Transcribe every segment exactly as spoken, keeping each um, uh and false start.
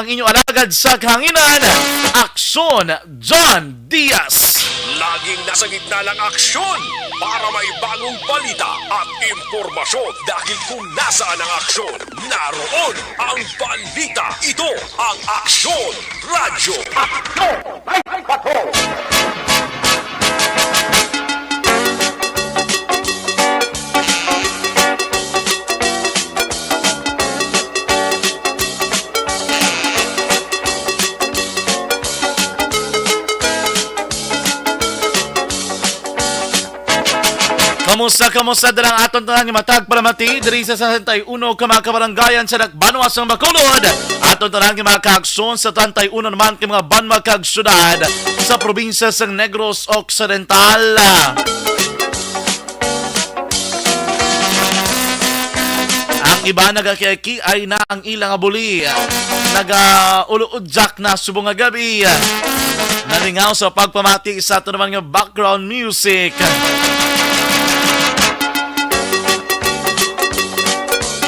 Ang inyo alagad sa kahanginan, Aksyon John Diaz. Laging nasa gitna ng aksyon para may bagong balita at impormasyon. Dahil kung nasaan ang aksyon, naroon ang balita. Ito ang Aksyon Radyo. Aksyon! May bato! Kamusta, kamusta dira ang aton tanan nga matag palamati diri sa sesenta y uno ka mga kabarangayan sa Dakbanwa sang Bacolod? Aton tanan nga mga kaagsoon sa treinta y uno naman ka mga banwa kag syudad sa probinsya sang Negros Occidental. Ang iba nagakiay-kiay na ang ilang abuli. Nagauluudyak na subong nga gabi. Nalingaw sa pagpamati sa aton naman nga background music.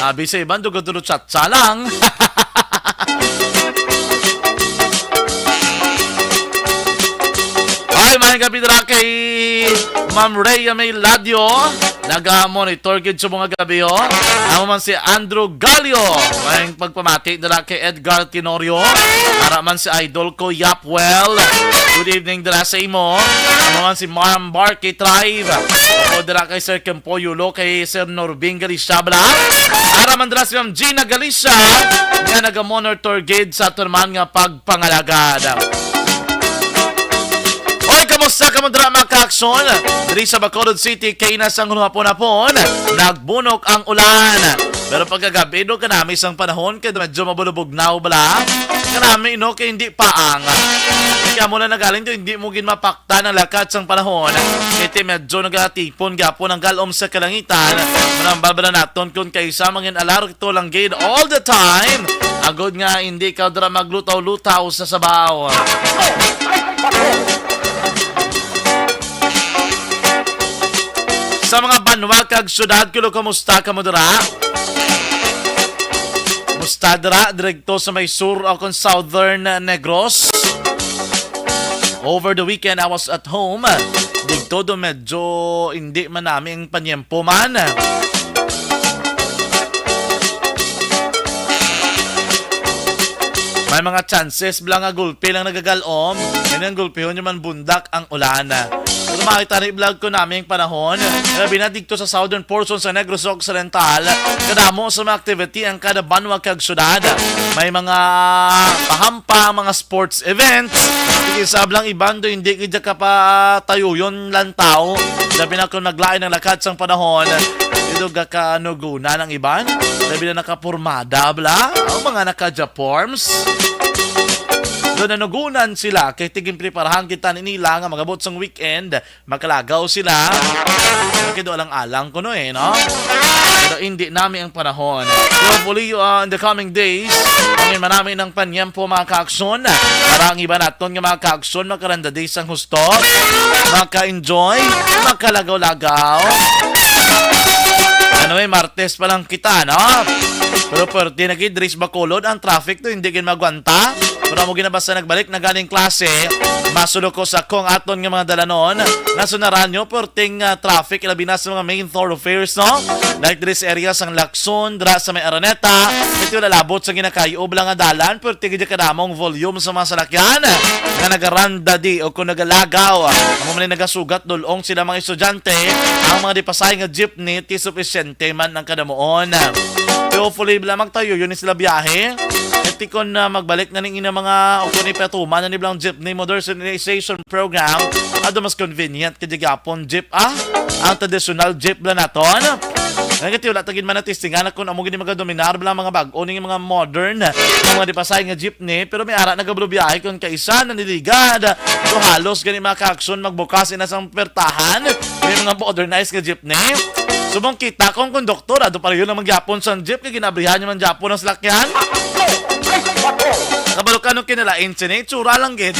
Abi sa iban, dugo-dugo chat-cha lang. Ay, may gabi dira kay Ma'am Rhea May Ladio. Naga-monitor gid sa mga gabi, oh. Amo man si Andrew Galio. May pagpamati dira kay Edgar Tenorio. Ara man si Idol ko, Yapwell. Good evening dira sa imo. Amo man si Ma'am Barky Tribe. O dira kay Sir Kempoy Yulo, kay Sir Norbing Galisabla. Ara man dira si Ma'am Gina Galisabla nga naga-monitor gid sa aton man nga pagpangalagad. Oy, kamusta kamo dira, mga kaakson? Diri sa Bacolod City, kay na sang hapon-hapon, nagbunok ang ulan. Pero pagkagabi, do kanami sang panahon, kay medyo mabulubugnaw bala. Kanami, no, kay hindi paang. Kaya mo lang nagaling to, hindi mo gin mapaktan ang lakat sang panahon. Kay ti medyo nagatipon gyapon ang galom sa kalangitan. Manambal bala naton kung kaisa mangin alarto lang gid all the time. Agod nga hindi ka dira maglutaw-lutaw sa sabaw. Sa mga banwa kag syudad, kulo, kumusta kamo dira? Kumusta dira, direkto sa may sur o kon southern Negros? Over the weekend, I was at home. Digto do medyo hindi man nami ang panyempo man. May mga chances bala nga gulpi lang nagagalom. Yan ang gulpihon nyo man bundak ang ulan. Pero makita ni vlog ko naming panahon. Labi na dito sa southern portion sa Negros Occidental. Kadamo sa mga activity ang kada banwa kag syudad. May mga pahampa, mga sports events. Sige, sa ablang iban do, hindi gid kapatayuyon lang tao. Labi na kung naglain ang lakat sang panahon. Dito gakanugunan ang iban. Labi na nakapurmada, bala. Ang mga naka-japorms. Doon nanugunan sila kay tigin preparahan kita ni nila nga magabot sang weekend, makalagaw sila. Kay do alang-alang kuno eh, no? Pero hindi nami ang panahon. Hopefully, uh, in the coming days, angin manami ng panyempo, mga kaakson. Para ang iba naton nga mga kaakson, makaranda day sang husto, maka-enjoy, makalagaw-lagaw. Ano eh, Martes pa lang kita, no? Pero pwerte na gid, diri sa Bacolod, ang traffic to, hindi gid magwanta. Pero amo ginabasa nagbalik na ganing klase, masulo ko sa kong aton nga mga dalanon, nga sunaran nyo, pwerte nga traffic, ilabi na sa mga main thoroughfares, no? Like diri sa area sang Lacson, dira sa may Araneta, ito lalabot sa ginakayo, bala nga dalan, pwerte gid kadamong volume sa mga salakyan, nga nagaranda di o kung nagalagaw. Amo man nagasugat, dulong sila mga estudyante, ang mga di pasay nga jeepney, ti sufisyente man ang kadamuon. Hopefully, bala magtayo, yun sila biyahe. Eti kon, ah, magbalik na ning ina mga, o kung ipatuman na ni blang jeepney modernization program, ado mas convenient kay di gyapon jeep, ah, ang traditional jeep bala naton. Nga kay wala tagin man natistingan kung amo gini magadominar bala mga bag-o ning mga modern, mga di pasay nga jeepney, pero may ara nagabulubiyahe kung kaisa na niligad. So halos gani mga kaakson magbukas ina sang pertahan, may mga modernized nga jeepney. Subong kita kung konduktor, ado pa rin lang magyapon sang jeep, kay ginabrihan niya man gyapon ang salakyan. Kabalo ka nung kinalain sini, tsura lang gid.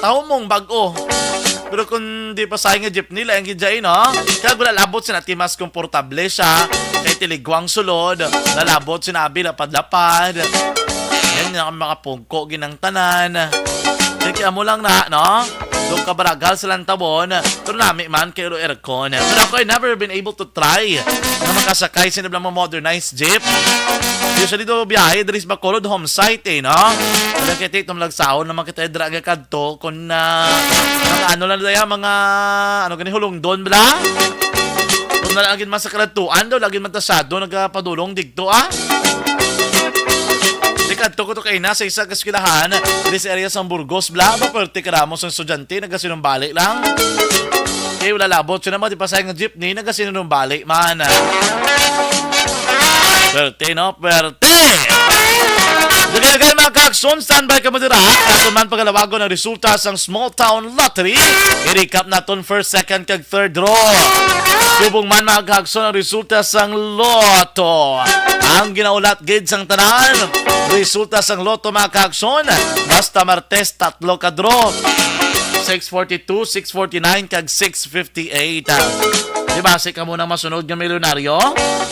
Tao mong bag-o. Pero kung di pa sa nga jeepney, lain gid dyan, no? Kaya wala labot sina ti mas komportable siya. Kay tiligwang sulod, lalabot sinabi lapad-lapad. Yan nga makapungko ginang tanan. Kaya amo lang na, no? Doon kabaragal sa lantabon. Pero nami man kay aircon. Pero ako, I never been able to try na makasakay sa ilang mga modernized jeep. Usually do biyahe diri sa Bacolod home site eh, no? Wala kay tito malagsaon naman kita dira nga kadto kung na mga ano lang daya, mga ano gani, hulungdon bala. Kung na lang gid man sa kaladtuan daw, lagi man ta sado nagapadulong digto ah. Di kadto ko to kay na sa isa ka eskwelahan, this area sa Burgos bla, ba perte karamo sa estudyante nagasinumbali lang. Kay wala labot siya naman di pa sa nga jeepney nagasinumbali man. Perte, no? Perte! Dugay-dugay, mga kaakson, standby kamo dira. Ato man pagalawagon ang resulta sang small town lottery. I-recap naton first, second, kag third draw. Subong man, mga kaakson, ang resulta sang lotto. Ang ginaulat gid sang tanan, resulta sang lotto, mga kaakson. Basta Martes, tatlo ka draw. Six forty-two, six forty-nine, kag six fifty-eight. Di ba, si kamo nang masunod nga milyonaryo?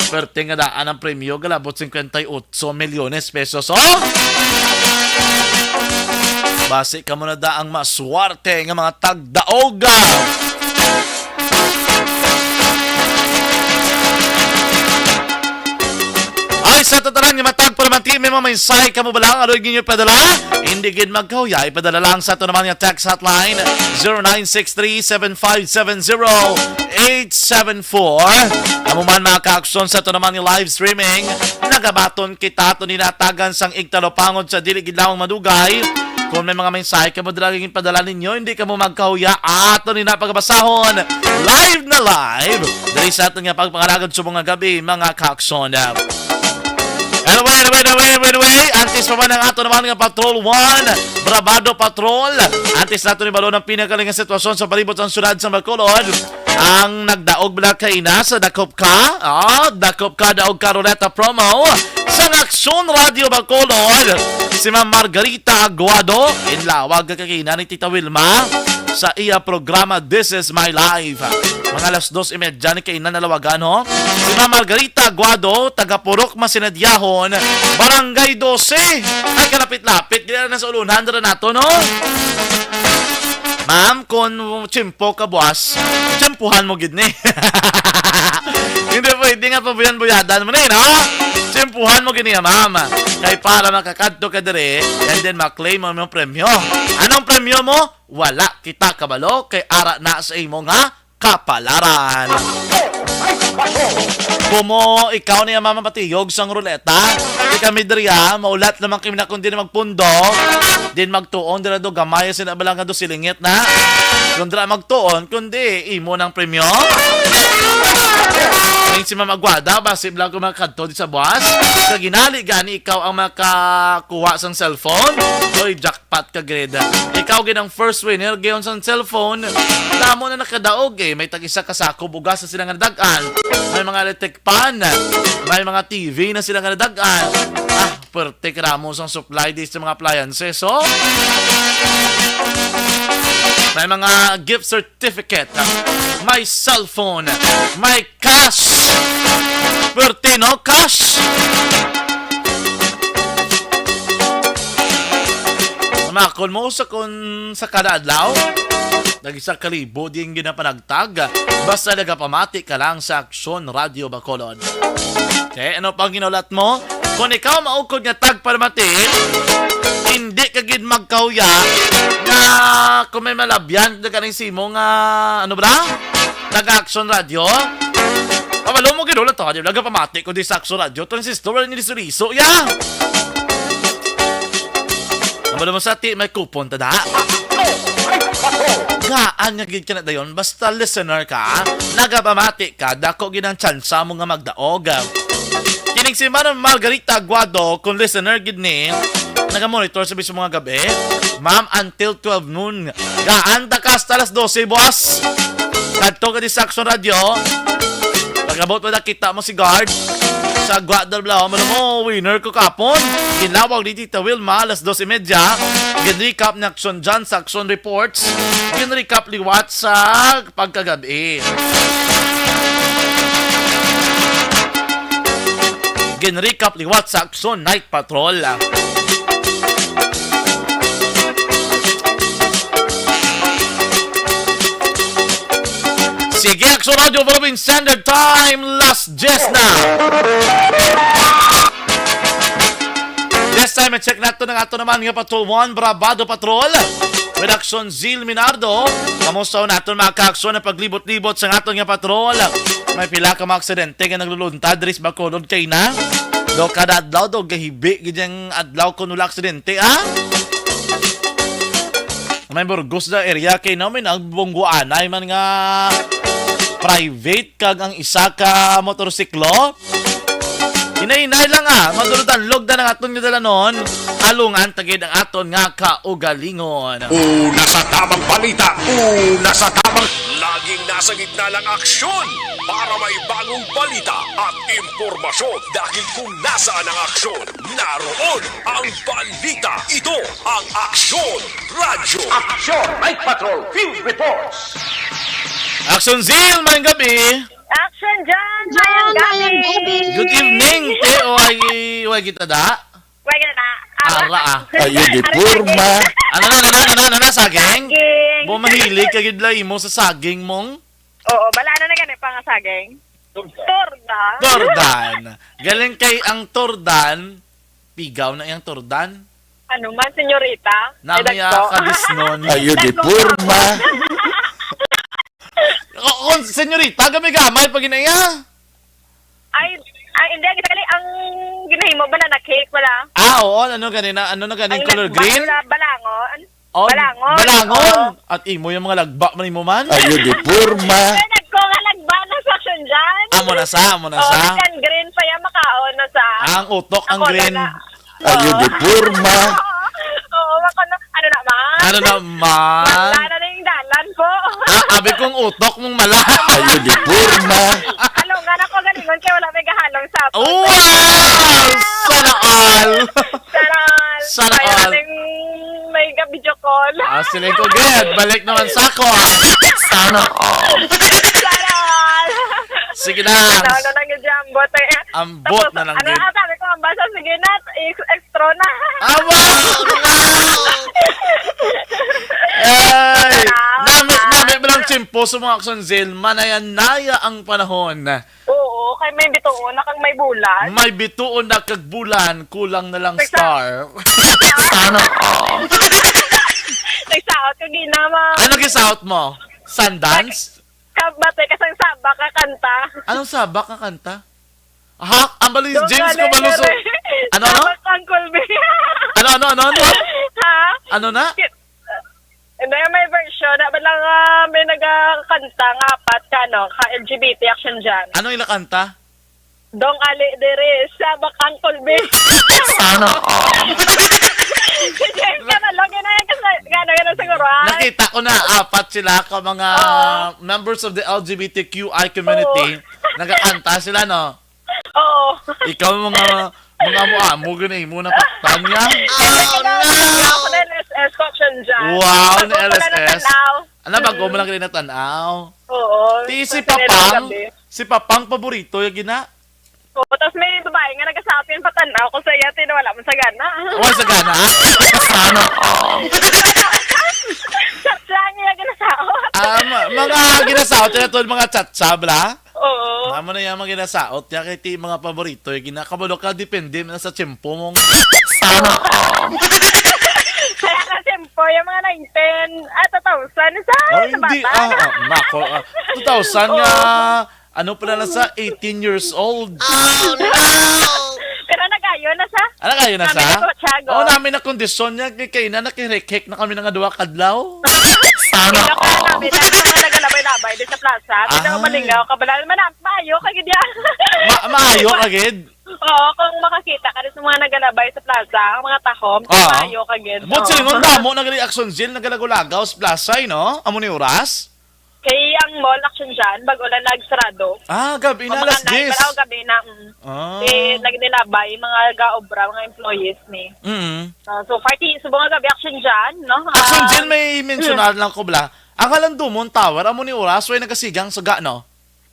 Perte nga daan ang premyo, galabot cincuenta y ocho milyones pesos, oh! Basi kamo na da ang maswerte nga mga tagdaog. Ay, sa tatanan nga matag para mati, may mga mensahe kamo ba lang? Ano yung inyo padala? Hindi gid magkahuya, ipadala lang sa ato naman nga text hotline, zero nine six three seven five seven zero eight seven four. Amo man, mga kaakson, sa ato naman nga live streaming, nagabaton kita to ninatagan sang igtalupangod sa dili gid lawang madugay. Kung may mga mensahe kamo dira nga ginpadala ninyo, hindi kamo magkahuya, ato ni na pagabasahon. Live na live diri sa aton nga pagpangalagad sa mga gabi, mga kaakson. Anyway, anyway, anyway, anyway, anyway. Antes pa man ang ato naman nga Patrol One, Bravado Patrol. Antes nato ni balon ang pinakaling nga sitwasyon sa palibot sang syudad sa Bacolod. Ang nagdaog bala kaina sa Dakop Ka, ah, Dakop Ka Daog Ka Ruleta promo sang Aksyon Radio Bacolod. Si Ma'am Margarita Aguado, inlawag ka kaina ni Tita Wilma sa iya programa This Is My Life. Mga alas dos y media ni kaina nalawagan, ho. Si Ma'am Margarita Aguado, taga Purok Masinadyaon, Barangay Doce. Ay, kalapit-lapit. Dili na sa ulunan, dira nato, no? Ma'am, kung tiyempo ka buwas, tiyempuhan mo gid ni. Hindi pwede nga pabuyan-buyadan mo ni, no? Tiyempuhan mo gid niya, ma'am. Kay para makakadto ka diri, and then maklaim mo yung premyo. Anong premyo mo? Wala kita kabalo, kay ara na sa imo nga kapalaran. Kumo ikaw niya, mama, patiyog sang ruleta. Di kami diriya, maulat naman kami na kung di na magpundo. Din magtuon, dira do gamay, sila bala nga do silingit na. Kung dira magtuon, kundi imo ng premyo. Ngayon si Ma'am Aguada, basi bala ko makadto di sa buwas. Sa ginali, gani ikaw ang makakuha sang cellphone. Oy, jackpot ka, grade. Ikaw gid ang first winner, gayon sang cellphone. Damo na nakadaog, eh. May tag-isa ka sako bugas na sila nga nadag-an. May mga electric pan. May mga T V na sila nga nadag-an. Ah, perte karamo sang supply di sa mga appliances, oh. May mga gift certificate. May cellphone. May cash. Perte, no? Cash. Makon mo sa kun sa kada adlaw. Nag-isa ka libo din ginapanagtag. Basta nagapamati ka lang sa Aksyon Radio Bacolod. Te, ano pang ginulat mo? Kung ikaw maukod nga tagpalamati, hindi ka gid magkahuya nga kung may malabyan na kaning simo nga, ano ba? Taga Aksyon Radio. Pabalo mo gid ulit to, di ba? Nagapamati ko di sa Aksyon Radio. Transistor, wala ni liso-liso, ya! Pabalo mo sa ti, may kupon ta da. Gaan nga gid ka na dayon, basta listener ka, nagapamati ka, dako gid ang tsansa mo nga magdaog. Kining si Ma'am Margarita Aguado, kung listener gid ni, naga-monitor sa mismo nga gabi. Ma'am, until twelve noon. Gaan ta ka hasta alas dose, boss. Kadto ka di sa Aksyon Radio. Pag-abot mo, nakita mo si guard. Sa Guadalajara, ano mo, winner ko kapon. Ginlawag ni Tita Wilma, alas dos y media. Ginrecap ni Aksyon John sa Aksyon Reports. Ginrecap liwat sa pagkagabi. Ginrecap liwat sa Aksyon Night Patrol. Radyo Philippine Standard Time, last diyes na. This time, i-check nato ang ato naman nga Patrol One, Bravado Patrol. With Action Zil Minardo. Kamusta naton mga kaaksyon ang paglibot-libot sa aton nga patrol? May pila ka mga aksidente nga nagluluntad diri sa Bacolod kay na. Do kada adlaw, do gahibi gid ang adlaw kung wala aksidente, ah? May Burgos na area kay no, may nagbungguanay man nga private kag ang isa ka motorsiklo. Hinay-hinay lang, ah, madulog-danlog na ang aton nga dalanon. Alungan ta gid ang aton nga kaugalingon. Una sa tamang balita, una sa tamang Laging nasa gitna ng aksyon para may bagong balita at impormasyon. Dahil kung nasaan ang aksyon, naroon ang balita. Ito ang Aksyon Radyo. Action Night Patrol Field Reports. Action Zeal, mayang gabi. Action John, John, mayang gabi. Good evening, te. O, ay, way kita da? Way kita da. Ara, ah. Ayo, di porma. Ano na, ano na, ano na, ano na, saging? Saging. Mo mahilig ka gid la imo sa saging mong? Oo, bala na na gani pa nga saging. Torda. Tordan. Galing kay ang tordan, pigaw na iyang tordan. Ano man, senyorita? Nami, ah, kadisnon. Ayo, di porma. O, kung senyorita, gamay-gamay pag inaya. Ay, ay, hindi, ang ginahimo, banana cake, wala? Ah, oo, ano ganina? Ano na ganing color green? Wala, balango. An-, Oh, balangon. Balangon. Oo. At imo yung mga lagba man imo man. Ayo, di porma. Ay, nagko nga lagba na sa action dyan. Amo na sa, amo na sa. Oh, kan green pa yan, makaon na sa. Ah, ang utok, ang green. Ayo, di porma. Oo, maka-, ano na man? Ano na man? Wala na na yung dalan po. Ah, abi kong utok mong mala. Ayo, di porma. Halungan ako galingon kay wala may gahalong sa. Wow! Sana all! Sana all! Sana all! May ga-video call. Ah, siling ko, gid. Balik naman sa ako, ah. Sana all! Sana all! Sige na. Ano, ano lang yung ambot, eh. Ambot na lang, ano, gid. Ang sabi ko, ang basa, sige na, ex-, extra na. Ah, wow! Ay! Salamat. Nami, nami mo lang tiyempo sa mga action, Zil. Manayan-naya ang panahon. Oo, kay may bituon na kag may bulan. May bituon na kag bulan, kulang na lang star. Sana all. Nagsaot ka, ginama. Ano gisaot mo? Sundance? Kabatay ka sang sabak nga kanta. Anong sabak nga kanta? Ha? Ang bali, James Kubaluso. Ano, ano? Sabak, Uncle B. Ano, ano, ano, ano? Ha? Ano na? Hindi, may version. Na ba lang, ah, may nagakanta nga apat ka, ano, ka L G B T action dyan. Anong ila kanta? Dong Ali diri, sabak Uncle B. Sana all. Si James ka na, lagi na yan kasi, gano'n, gano'n siguro, ah. Nakita ko na, apat sila ka mga members of the L G B T Q I community. Oo. Nagakanta sila, no? Oo. Ikaw, mga, mga amo-amo, gani mo napaktan niya. Ako na, ako na, L S S ko, action dyan. Wow, na L S S. Ako pala natanaw. Ano, bago mo lang rin natanaw? Oo. Ti, si Papang, si Papang paborito, yung gina? Oo, tapos may babae nga nagasaot yung patanaw ko sa iya, ti, wala man sa gana. Wala sa gana? Sana all. Chat lang yung ginasaot. Ah, ma-, mga ginasaot, yun ito, mga chat-chat, bla? Oo. Amo na yung mga ginasaot niya, kay ti mga paborito, yung gina-, kabalo ka, depende na sa tiyempo mong. Sana all. Kaya na tiyempo, yung mga nineteen, ah, two thousand, sa, oh, sa hindi, bata. Ah, ah, nako, ah, two thousand nga, oo. Ano pala na sa eighteen years old? Oh, no! Pero nagayo na sa. Ah, nagayo na sa? Kami na ko, Tiago. Oh, namin na kondisyon niya, kay, kay na, nakihek-hek na kami nga duha kadlaw. Sana all. Kami na, mga nagalabay-labay din sa plaza. Kami na, ah, malingaw, kabalal. Mana-, maayo ka gid yan. Ma-, maayo ka gid? Oo, kung makakita ka rin sa mga nagalabay sa plaza, ang mga tahom, ah, maayo ka gid. Mo, oo. Silingon, damo na gali action, Zil, nagalagaw-lagaw sa plaza, eh, no? Amo ni oras? Kay ang mall, action dyan, bago lang nagsarado. Ah, gabi na, alas diyes. Mga nine, gabi na, mm. Ah. Eh, nagdilabay, mga ga-obra, mga employees ni. Mm. Ah, so, party, subong nga gabi, action dyan, no? Action dyan, may mensionar lang ko, bla. Ang Halandumon Tower, amo ni oras, way nagasigang sa ga, no?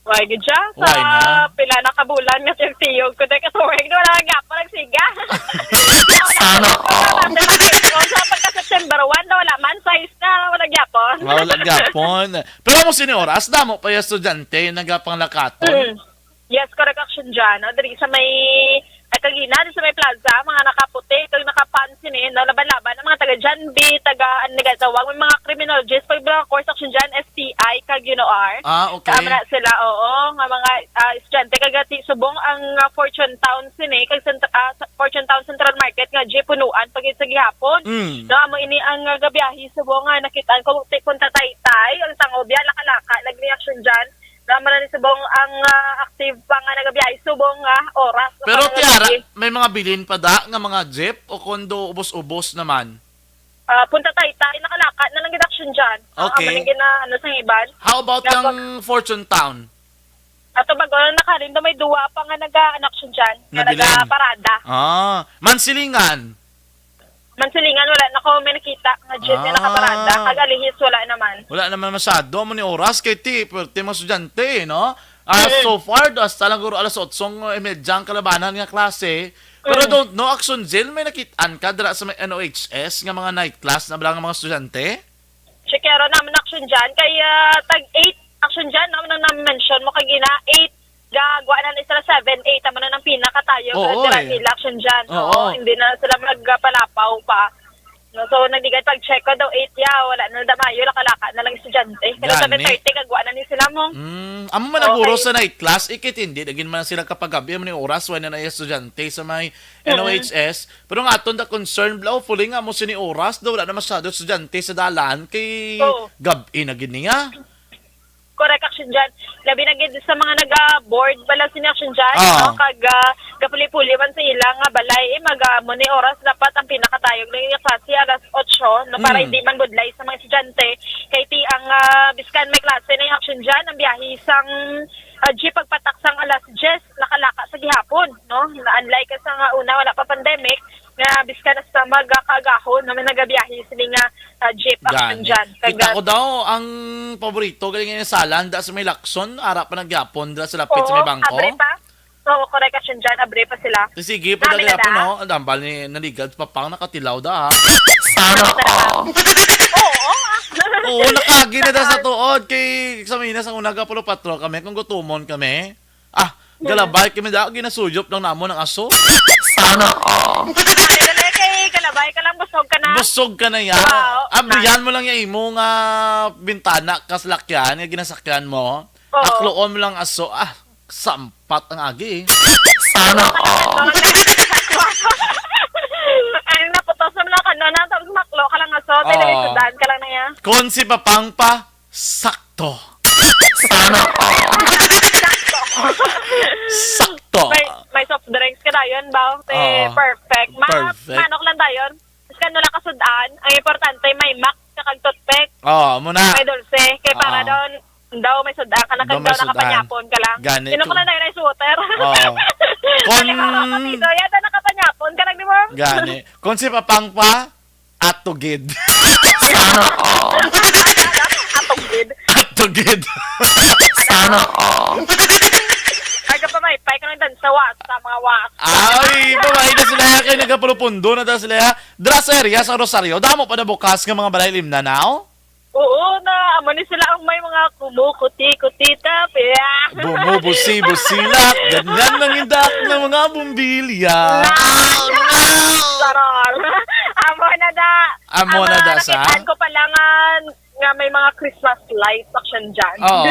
Way gid siya. Sa pila na ka bulan nga tiyog-tiyog ko, dahil kasi way gid, wala nga pa nagsiga. Sana all. Sa pagka-September one, na wala man, size na, wala gyapon. Wala gyapon. Pero Mo sini oras, damo pa yung estudyante nagapanglakaton. Mm. Yes, correct, Action Jan. No? Diri sa may, ay, kagina, diri sa may plaza, mga nakaputi, kag nakapan sini, no? Laban-laban ang mga taga Janbi, taga, ano, nagatawa, may mga criminologist, pag mga course, Action Jan, S T I, kag, you know, R. Ah, okay. Tama na sila, oo, nga mga, ah, estudyante, kag ati subong ang, ah, Fortune Town sini, kag sent-, ah, sa Fortune Town Central Market nga, G, punuan, pag sa gihapon. Mm. No, amo ini ang, ah, gabiyahe subong nga, nakitaan ko, ti-, punta Taytay, ang tango, biya, laka-laka, nagreaction dyan. Naman na ni subong ang, ah, active pa nga nagabiyahe subong nga oras. Pero, Tiara, may mga bilin pa da nga mga jeep o kondo ubos-ubos naman? Ah, punta Taytay, nakalaka na lang gid action dyan. Ah, okay. Amo na gina-, ano, sa iban. How about yung Fortune Town? Ato bago lang nakarin do, may duwa pa nga naga-, ano, action dyan, nga nagaparada. Ah, Mansilingan. Mansilingan, wala na ko may nakita nga jeep nga nakaparada. Ah. Kag Alihis, wala naman. Wala naman masyado. Amo ni oras kay ti, pwerte mga estudyante, no? Ah, mm, so far, hasta lang guro alas otso, eh, medya ang kalabanan nga klase. Pero, mm, don't know, Action Jail, may nakitaan ka dira sa may N O H S nga mga night class na bala nga mga estudyante? Chekero naman action dyan. Kay, ah, tag eight action dyan, naman ang na-mention mo kagina, eight gagwa na ni sila seven, eight, tama na ng pinakatayo. Oo, sa eh. Nila action dyan. Oo. Oo, hindi na sila magpalapaw pa. No, so, nagdigay pag-check ko daw, eight ya, wala na damayo, lakalaka na lang estudyante. Kasi gani. Seven thirty, gagwa na ni sila mo. Mm, amo man ang guro sa night class, ikit hindi, nagin man sila kapagabi, amo ni oras, wala na estudyante sa may, mm-mm, N O H S. Pero nga aton da concern, bla, hopefully nga mo sini oras, daw wala na masyado estudyante sa dalan, kay gab-i na gid niya. Correct, action dyan. Labi na gid sa mga naga-board bala sini action dyan, ah, no? Kag, ah, gapuli-puli man sa ila nga balay, eh, mag, ah, mo ni oras dapat ang pinakatayog lang yung klase alas otso, no? Para hindi man budlay sa mga estudyante. Kay ti ang, ah, biskan may klase na yung action dyan, ang biyahe sang, ah, jeep pagpatak sang alas diyes, lakalaka sa gihapon, no? Na unlike sa nga una, wala pa pandemic, nga biskan na sa magakaagahon, no? May nagabiyahe sila nga, ah, jeep action dyan. Kita ko daw, ang paborito, galing nga yung salan, da sa may Lacson, ara pa nagyapon, da sa lapit sa may bangko. Oo, abre pa. Oo, correct action dyan, abre pa sila. Sige, pa nagyapon, no? Ang dambal ni naligad, papang nakatilaw da, ha? Sana all. Oo. Oo, nakagi na da sa tuod, kay sa Minas, ang una, gapulo patro kami, kung gutumon kami. Ah, galabay kami da, ginasuyop lang namon ang aso. Sana all. Dali, kay galabay ka lang, busog ka na. Busog ka na ya. Wow. Abrihan mo lang yung imo nga bintana, kaslakyan, nga ginasakyan mo. Oo. Akloon mo lang aso. Ah, sampat ang agi. Sana all. Ay, naputos na lang ka, no? Tapos maklo ka lang aso, tayo na may sudan ka lang na yan. Kung si Papang pa, sakto. Sana all. Sakto. May, may soft drinks ka dayon ba? Eh, perfect. Ma-, perfect. Manok lang dayon. Tapos ka nula kasudan. Ang importante, may Max ka kag toothpick. Oo, muna. May dulce. Kay para daw, daw may sudan ka na kag daw nakapanyapon ka lang. Gani. Sino ko na dayon ay sweater? Oo. Kon... Yata nakapanyapon ka lang, di ba? Gani. Kon si Papang pa, Atugid. Sana all. Atugid. Atugid. Sana all. Ay, ka pa may pay ka ng dansa, wasa, mga wasa. Ay, babae na sila, kay nagapulupundo na ta sila. Dra sa area sa Rosario, damo pa na bukas nga mga balay limnanaw? Oo, na, amo ni sila ang may mga kumukuti-kuti tap. Yeah. Bumubusi-busilak, ganyan ang indak ng mga bumbilya. Sarol. Amo na da. Amo na da sa? Nakitaan ko pa lang nga, nga may mga Christmas lights action dyan. Oo.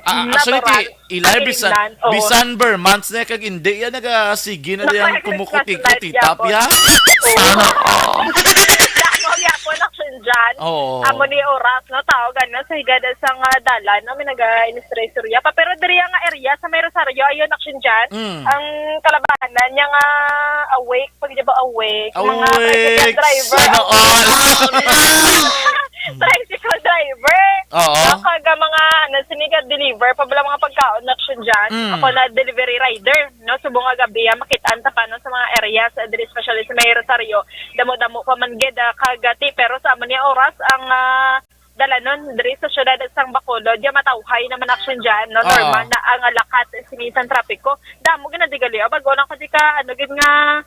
Ah, actually, natural. Ilay, bisan, bisan ber months na kag hindi yan, nagasigi na diyang kumukuti-kuti tap ya. Sana all. Damo gyapon action dyan. Oo. Amo ni oras, no, tao gani sa higad sa nga dalan, no, may naga-inistre-istorya pa. Pero diri nga area sa may Rosario, ayun, action dyan. Mm. Ang kalabanan niya nga awake, pag di ba awake? Mga tricycle driver. Sana all. Tricycle driver. Oo. No, kag mga, ano, sini ga-deliver pa bala mga pagkaon na action dyan. Mm. Ako na delivery rider, no? Subong nga gabi, ah, makitaan ta pa, no, sa mga areas, ah, diri, especially sa may Rosario. Damo-damo pa man gid, ah, kagati, pero sa amo niya oras, ang, ah, dalanon diri sa siyudad sang Bacolod, ya matawhay naman action dyan, no? Oo. Normal na ang, ah, lakat sini sang trapiko. Damo ginadigali, ah, bago lang kasi ka, ano, gid nga,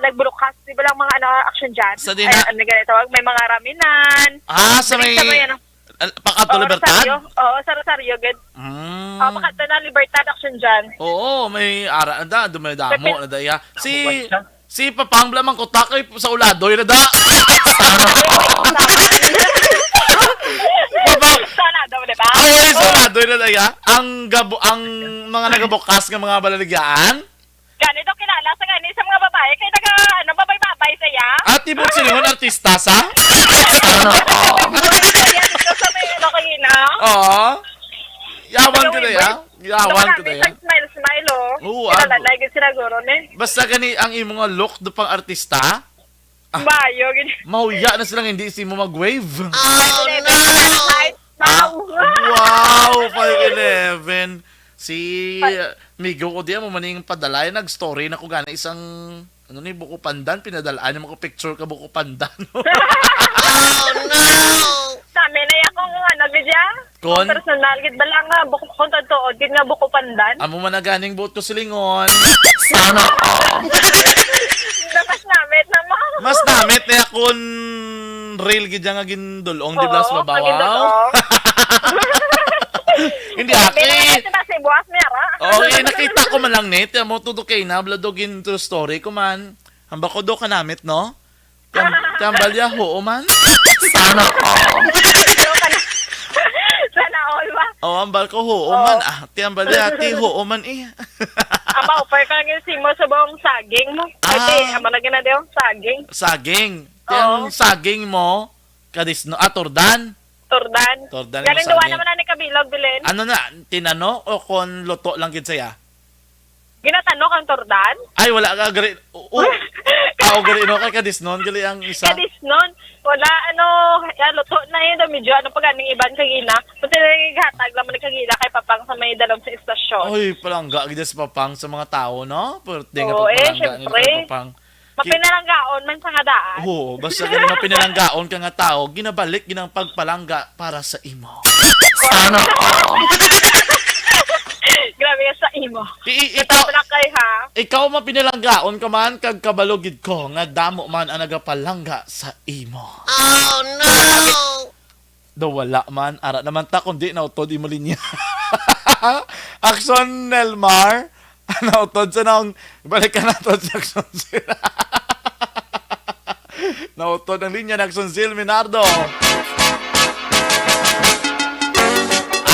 nagbulukas, di ba lang mga, ano, action dyan? Sa dina- Ay, ano, gani tawag? May mga raminan. Ah, sa may, ano? Al-, pakadto Oo, Libertad? Rosario. Oo, sa Rosario, gid. Mm. Oo, pakadto na Libertad, Action Jan. Oo, may ara na da, dumay damo Sa pin- na da iya. Si, Nakuha siya. si Papang Bla man kutak ay sa Uladoy na da. Papang, Sa Uladoy, di ba? Ay, sa Oo. Uladoy na da iya. Ang gabo-, ang mga nagabukas nga mga balaligyan, Gani daw kilala sa gani sa mga babae kay naga, ano, babay-babay siya. Ate Bot, silingon artista sa? Ano? Kaya dito sa may, ano, kagina. Oo. Yawan Yung ko na ya. Yawan ko na ya. Smile, smile, oh. Oo, kilala ah, na yung sinaguro ni. Basta gani ang imo nga look do pang artista. Ah, Bayo, gid. Mahuya na silang hindi si mo mag-wave. Oh, no! Height. Ah, Wow! Wow, five eleven. Si Pa- Migo ko diya mo maning padalay, nag-story na ko gani isang, ano ni, buko pandan, pinadalaan niya mo ko picture ka buko pandan. Oh, no! Kami na yakong, ano, gid ya? Kon? Personal, gid ba lang nga, buko, kung totoo, gid nga buko pandan? Amo man na ganing buot ko silingon. Sana all. Mas namit na mo. Mas namit na yakon real gid ya nga gindulong, di ba, Oo, sa babaw? Gindulong. Hindi, Hindi aki. Na kasi nasa buwas, mera. Oo, eh, nakita ko man lang, Nate. Amo, tudo kay na, bla, do gin-, true story ko man. Hamba ko do ka namit, no? Tam-, tambal ya, oo man. Sana all. Sana all ba? Oh, ambal ko, oo Oo. man. Ah, ti ambal ya, ti, oo man eh. Aba, upay ka nga simo sa buong saging mo. Ah. Ate, amo na gina daw, saging. Saging. Ti ang Oo. saging mo, kadisno, ah, turdan. Turdan. Turdan Galing yung duwa saging. naman na ni Kabilog, Belen. Ano na, tinano o kon luto lang gid saya? Ginatanok ang turdan? Ay, wala ka, gari-, u-, u-, ah, o, gari, no, kay kadisnon, gali ang isa. Kadisnon. Wala, ano, ya, luto na yun. Medyo, ano pa ganing iban kagina. Kasi naghatag lang man kagina kay Papang sa may dalom sa istasyon. Oy, palangga gid si Papang sa mga tao, no? Pwerte nga Oo, eh, pagpalangga nila syempre. kay Papang. Ki- Mapinalanggaon man sa nga daan. Oo, basta ka nga pinalanggaon ka nga tao, ginabalik ginang pagpalangga para sa imo. Sana all. Grabe ka sa imo. I-, i-, ikaw, Sobra kay, ha? ikaw mapinalanggaon ka man, kag kabalo gid ko nga damo man ang nagapalangga sa imo. Oh, no! Daw wala man, ara naman ta, kundi nautod imo linya. Action, Nelmar. Nautod sa naong, balik ka nato sa Action Zero. Nautod ang linya ni Action Zil Minardo.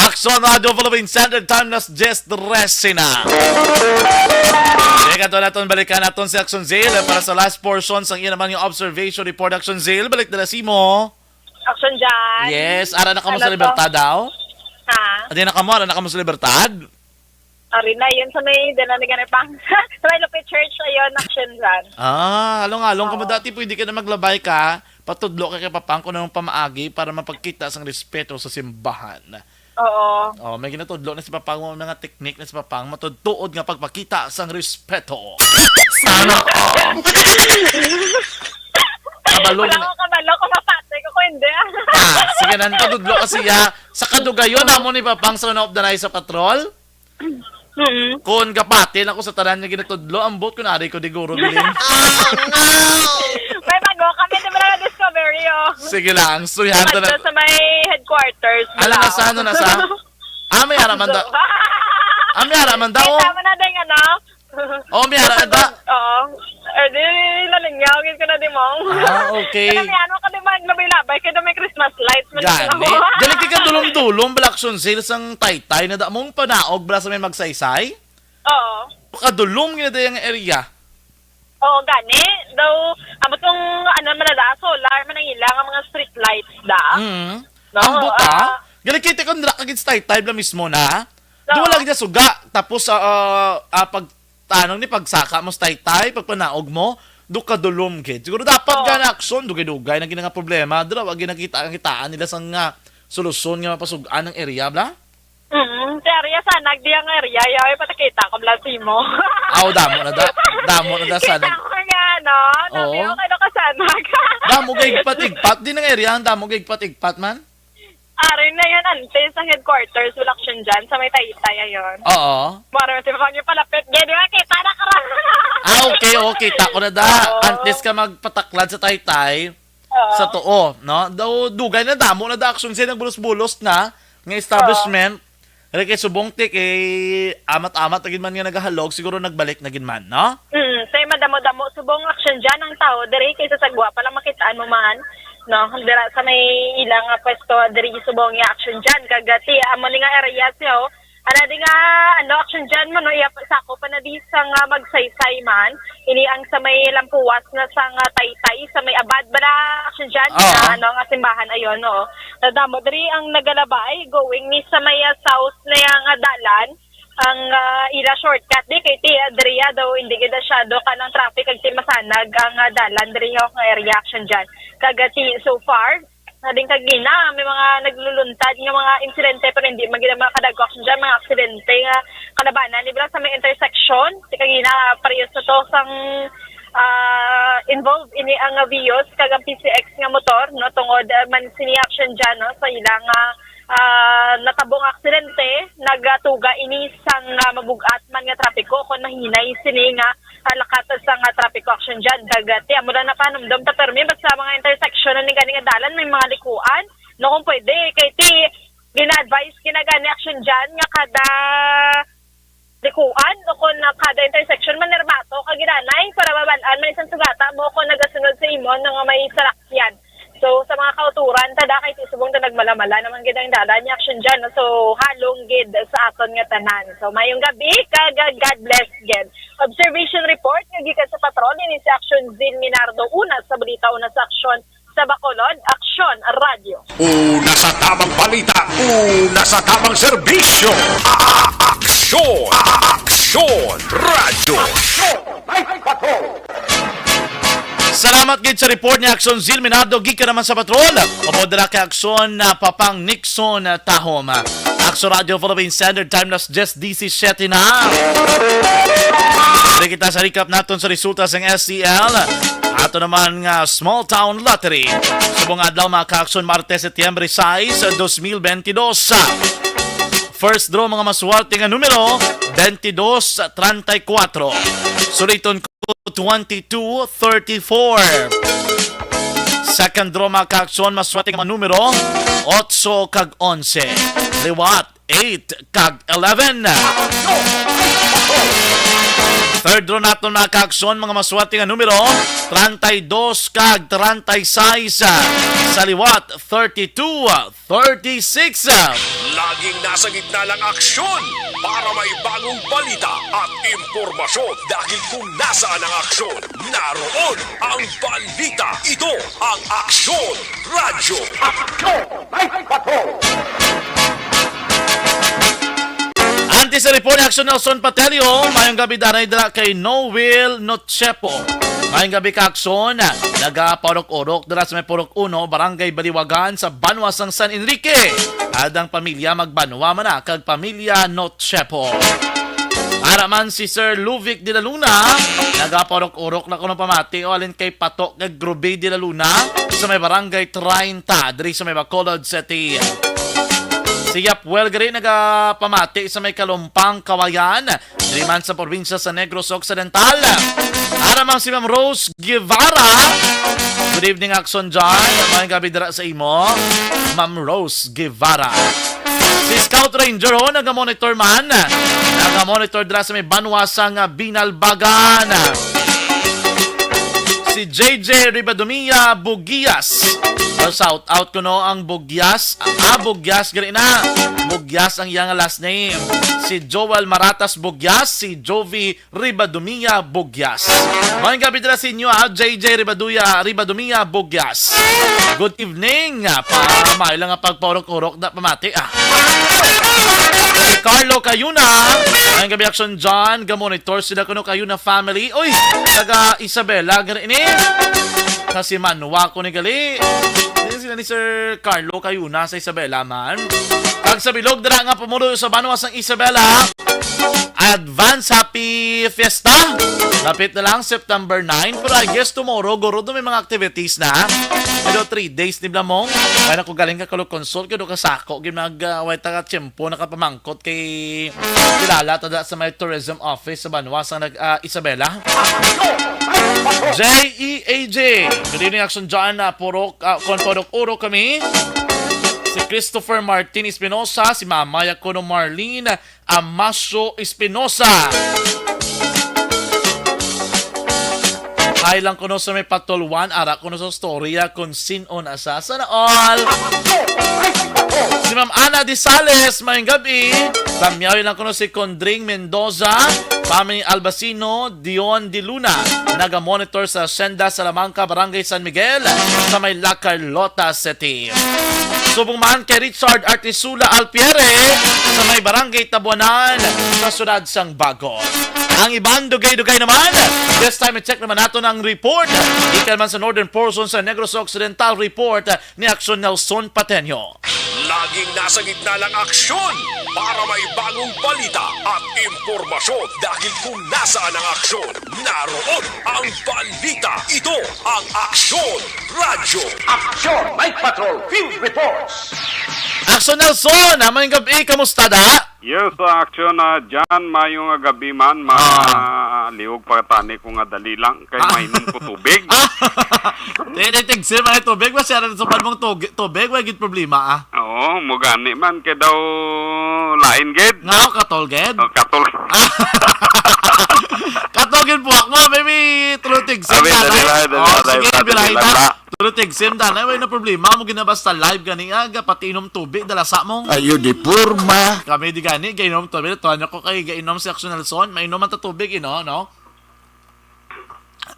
Action Radio Philippines Standard Time, nas diyes trese na. Teka, to naton, balikan naton si Action Zil para sa last portion sang iya naman yung observation report. Action Zil, balik na si mo. Action dyan. Yes, ara na kamo Ano sa to? Libertad daw? Ha? Adi na kamo, ara na kamo sa Libertad? Ari na, yun sa may, dala ni Ganipang. Sa may Lupit Church, ayun, Action dyan. Ah, along-along kamo Oo. dati, pwede ka na maglabay ka, patudlo ka kay Papang kung anong pamaagi para mapagkita sang respeto sa simbahan. Oo. Oh, may ginatudlo na si Papang, mga teknik na si Papang, matudtuod nga pagpakita sang respeto. Sana all. Kabalo Wala na. ko kabalo kung mapatay ko, kung hindi. Ah, sige na, padudlo ka siya. Sa kadugayon, amo ni Papang sa Una of the Night sa Patrol. Mm. Kung gapati na ko sa tanan nga ginatudlo, ambot ko na ari ko di guro, Biling. Oh, no! May bago kami, di ba, na discovery, oh. Sige lang, suyahan to na. Sa may headquarters, Ano na Bilao. sa, ano na sa? Ah, may haraman da. Ah, may haraman da, oh. Kita mo na din, ano? Oh, may haraman da. Oo. Eh, di, nalingaw, gid ko na di mo. Ah, okay. Kaya may ano ka di man, labay-labay, kaya may Christmas lights, man Gani. sila. Dali ka dulom-dulom, bala Action Zil, sang Taytay, na da mong panaog, bala sa may Magsaysay? Oo. Kadulom, gina da yung area. Oo, gani. Daw, amo tong, ano man na da, solar man ang ilang ang mga street lights da. Mm. No, Ang buta, ah. gali kita kung dra ka gid sa Taytay bla mismo na. Di Oo. wala gid suga. Tapos, ah, ah, ah, pag tanong ni pagsaka mo sa Taytay, pagpanaog mo, do kadulom gid. Siguro dapat Oo. gana aksyon, dugay-dugay na gid nga problema. Dira, wag gid nakita ang kitaan nila sa nga solusyon nga mapasugan ng area, bla? Mm, sa area sa nagdi ang area, yaw, ipatakita ko bla simo. Aw, damo na da. Damo na da sa Kita nag- ko nga, no? Sabi Oo. ko, kaya ka sa nag- Damo gay igpat-igpat. Di nang area, ang damo gay igpat-igpat man. Ari na yun, ante, sa headquarters, wala action dyan, sa may Taytay, ayun. Oo. Mara, si Pangyo palapit, gaya, di ba, kita na ka ra. Ah, okay, okay. Tako na da. Oo. Antes ka magpataklad sa Taytay, Sa tuo, no? Daw dugay na, damo na da Action Zen ang bulos-bulos na nga establishment. Kay subong ti kay amat-amat na gid man nga nagahalog, siguro nagbalik na gid man, no? Mm, tay madamo-damo subong Action Zen ang tao diri kaysa sa gwa pa lang makitaan mo man, no? Dira sa may ilang nga pwesto diri subong nga Action Zen, kag ti amo ni nga area siya, oh. Ana di nga, ano, Action Zen mo, no? Iya pa, sakop pa na di sa nga Magsaysay man. Ini ang sa may lampuwas na sa nga Taytay, sa may abad bala Action Zen, Oo. Nga, ano, nga simbahan ayon, no? Nadamo diri ang nagalabay, going ni sa may, ah, south na yang, ah, dalan, ang, ah, ila shortcut di kay ti, ah, diri, ah, daw hindi gid masyado ka ng traffic kag ti masanag ang, ah, dalan diri nga area Action Zen. Kag ti so far, na din kagina, may mga nagluluntad nga mga insidente, pero hindi man gid mga kadagko Action Zen, mga aksidente nga kalabanan. Di ba sa may intersection, ti kagina, parehas na to sang, ah, involved ini ang Vios kag ang P C X nga motor, no, tungod, ah, man sini Action Zen, no, sa ilang, ah, ah, natabo nga aksidente, nagatuga ini sang, ah, mabug-at man nga trapiko kon mahinay sini nga, ah, lakat sang, ah, traffic action dyan. Kag ti amo lang napanumdom ta permi, basta mga intersection na ni gani nga dalan may mga likuan. No, kung pwede, kay ti gina-advise, ginagani action dyan nga kada likuan o kung kada intersection, manerbato ka ginanay para mabalaan man isang sugata mo kung nagasunod sa imo nga may sarakyan. So, sa mga kauturan, tada kay ti subong ta nagmalamala naman gid ang dalan ni action dyan, no? So, halong gid sa aton nga tanan. So, mayong gabi, kag God bless gid. Observation report nga gikan sa patrol ini si Action Zin Minardo, una sa balita, una sa aksyon sa Bacolod, Aksyon Radyo. Una sa tamang balita, una sa tamang serbisyo. Aksyon, Aksyon Radyo. Salamat gid sa report ni Action Zil Minardo gikan naman sa patrol. Upod dira kay Action na Papang Nixon, ah, Tahom. Action Radio Philippine Standard Time, las diyes disisiete na. Diri kita sa recap naton sa resulta sang S T L. Ato naman nga Small Town Lottery. Subong adlaw, mga ka-Action, Martes, Setyembre sais, dos mil bentidós. First draw, mga maswerte nga numero, bentidós, treinta y cuatro. Suliton ko, twenty-two, thirty-four. Second draw, mga ka-Action, maswerte nga mga numero, otso kag onse. Liwat, eight kag eleven. Third draw naton, mga ka-Action, mga maswerte nga numero, treinta y dos kag treinta y seis. Sa liwat, thirty-two, thirty-six. Laging nasa gitna ng aksyon para may bagong balita at impormasyon, dahil kung nasaan ang aksyon, naroon ang balita. Ito ang Aksyon Radyo. Aksyon! May patrol! Antes sa report ni Action Nelson Patelio, mayong gabi danay dira kay Noel Nochepo. Mayong gabi, ka-Action. Nagapaurok-urok dira sa may Purok Uno, Barangay Baliwagan, sa banwa sang San Enrique. Adang pamilya magbanwa man na kag pamilya Nochepo. Ara man si Sir Luvic de la Luna, nagapaurok-urok na kuno pamati o alin kay Pato kag Ruby de la Luna sa may Barangay treinta, diri sa may Bacolod City. Si Yapwel gari nagapamati sa may Kalumpang, Kawayan, diri man sa probinsya sa Negros Occidental. Ara man si Ma'am Rose Guevara. Good evening, Action John. Mayong gabi dira sa imo, Ma'am Rose Guevara. Si Scout Ranger ho, naga-monitor man. Naga-monitor dira sa may banwa sang Binalbagan. Si J J Ribadomia Bugias. Shout out kuno ang Bugias. Ah, Bugias, gali na. Bugias ang iyang last name. Si Joel Maratas Bugias, si Jovi Ribadomia Bugyas. Mayong gabi dira sa inyo, ha, J J Ribaduya, Ribadomia Bugyas. Good evening. Ah, pa, may lang nga pagpaurok-urok na pamati, ah. Si Carlo Cayuna. Mayong gabi, Action John. Gamonitor sila kuno, Cayuna family. Uy, taga Isabela, gani ini. Kasi manwa ko ni gali. Hindi sila ni Sir Carlo Cayuna sa Isabela man. Kag sa bilog dira nga pumulo sa banwa sang Isabela. Advance Happy Fiesta! Lapit na lang, September nine. Pero I guess tomorrow, guro, do may mga activities na. Pero three days ni Blamong. Kaya na ko galing ka Kalukonsol, kaya do ka sako, gin mag, ah, way taga tiyempo, nakapamangkot kay kilala tada sa may tourism office sa banwa sa nag, ah, Isabela. J E A J. Good evening, Action John. Ah, purok, ah, kon purok-urok kami. Si Christopher Martin Espinosa, si Mamay ako no Marlene Amaso Espinosa. Hi lang kuno sa may patulwan, ara kuno sa storya kung sin-o na sa sana all. Si Ma'am Ana Disales, mayong gabi. Tamyawi lang kuno si Condring Mendoza, Pami Albacino, Dion Di Luna, naga-monitor sa Hacienda Salamanca, Barangay San Miguel, sa may La Carlota City. Subong man kay Richard Artisula Alpiere sa may Barangay Tabuanan sa siyudad sang Bago. Ang iban dugay-dugay naman, this time i-check naman nato ang report. Ikan man sa northern portion sa Negros Occidental, report ni Action Nelson Patenio. Laging nasa gitna ng aksyon para may bagong balita at impormasyon, dahil kung nasaan ang aksyon, naroon ang balita. Ito ang Aksyon Radyo. Action Night Patrol Field Reports. Action Nelson, ah, mayong gabi, kamusta da? Yes, uh, Action, uh, Jan, mayo nga gabi man, ma-, Ah. liog pa tani ko nga dali lang, kay Ah. mainom ko tubig. Ah. Di, di, tigsim ay tubig, masya na sa mong tug-, tubig, may gid problema, ah. Oo, mo gani man, kay daw lain gid. Nga, oh, katol gid? Oh, katol. Ah. Katol gid buhak mo, maybe tulo tigsim Abi, na, dali eh. lang, dali Oh, lang, dali sige, lang, dali bilay lang, na. ba? Pero tigsim, danay, way na problema mo ginabasta live gani, ah, ga-, pati inom tubig, dalasa mo. Ayo di porma. Kami di gani, gainom tubig. Tuwan ako kay gainom si Action Nelson, mainom man ta tubig, ino, no?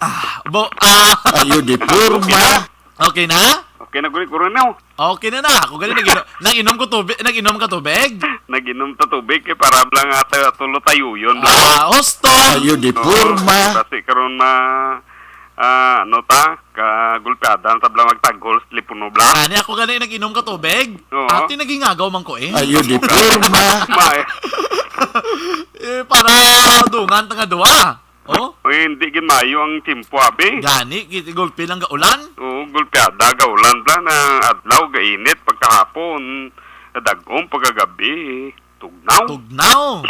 Ah, bo-, ah. Ayo di porma. Okay na? Okay na, guri, guri na, oh. Okay na na. Ako gani, nag-inom, nag-inom ko tubig, nag-inom ka tubig? Nag-inom ta tubig, kay para lang ata tulo tayo yun, bla. Ah, husto. Ayo di Oo, porma. Kasi karon ma-, ah, ano ta, kagulpiada na tabla magtagol sa telepono, bla. Ani ako gani nag-inom ka tubig? Oo. Ati nagingagaw man ko eh. Ayo di porma. Ma, eh. Eh, para dungan ta nga duwa. Oh? Uy, hindi gid maayo ang tiyempo, abi. Gani, gid gulpi lang gaulan. Oo, gulpiada gaulan, bla, na adlaw gainit, pagkahapon nadag-om, pagkagabi tugnaw. Tugnaw.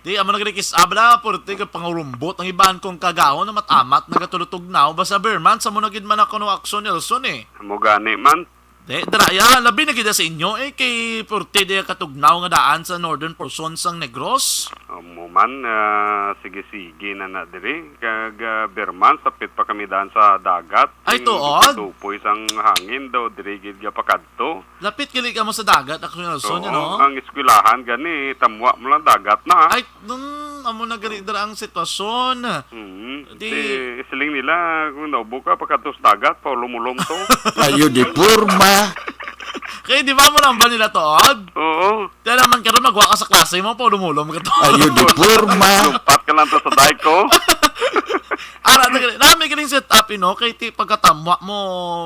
Di, amo na gani kis-, abla, purti ka pangurumbot ang iban kung kagaon na matamat nagatulog tugnaw. Basta Berman, sa mo na gid man ako no Action Nelson eh. Amo gani man. Di, dira, ya, labi na gid sa inyo eh, kay purti di katugnaw nga daan sa northern portion sang Negros. Amo man, ah, sige-sige na na diri. Kag, ah, Berman, sapit pa kami daan sa dagat. Ay, tuod? Tupoy sang hangin daw, diri gid gapakadto. Lapit gali kamo sa dagat, Action Nelson, Oo, ano? Ang eskwelahan gani, tamwa mo lang dagat na. Ay, dun, amo na gali dira ang sitwasyon. Mm, Di di, siling nila, kung naubo ka, pagkadto sa dagat, paulom-ulom to. Ayo di porma. Kay di ba mo lang ba nila tuod? Oo. Kaya naman karon magwa ka sa klase mo, paulom-ulom ka to. Ayo di porma. Lumpat ka lang to sa dayko. Ara, na gali, nami galing set up, you know, kay ti pagkatamwa mo,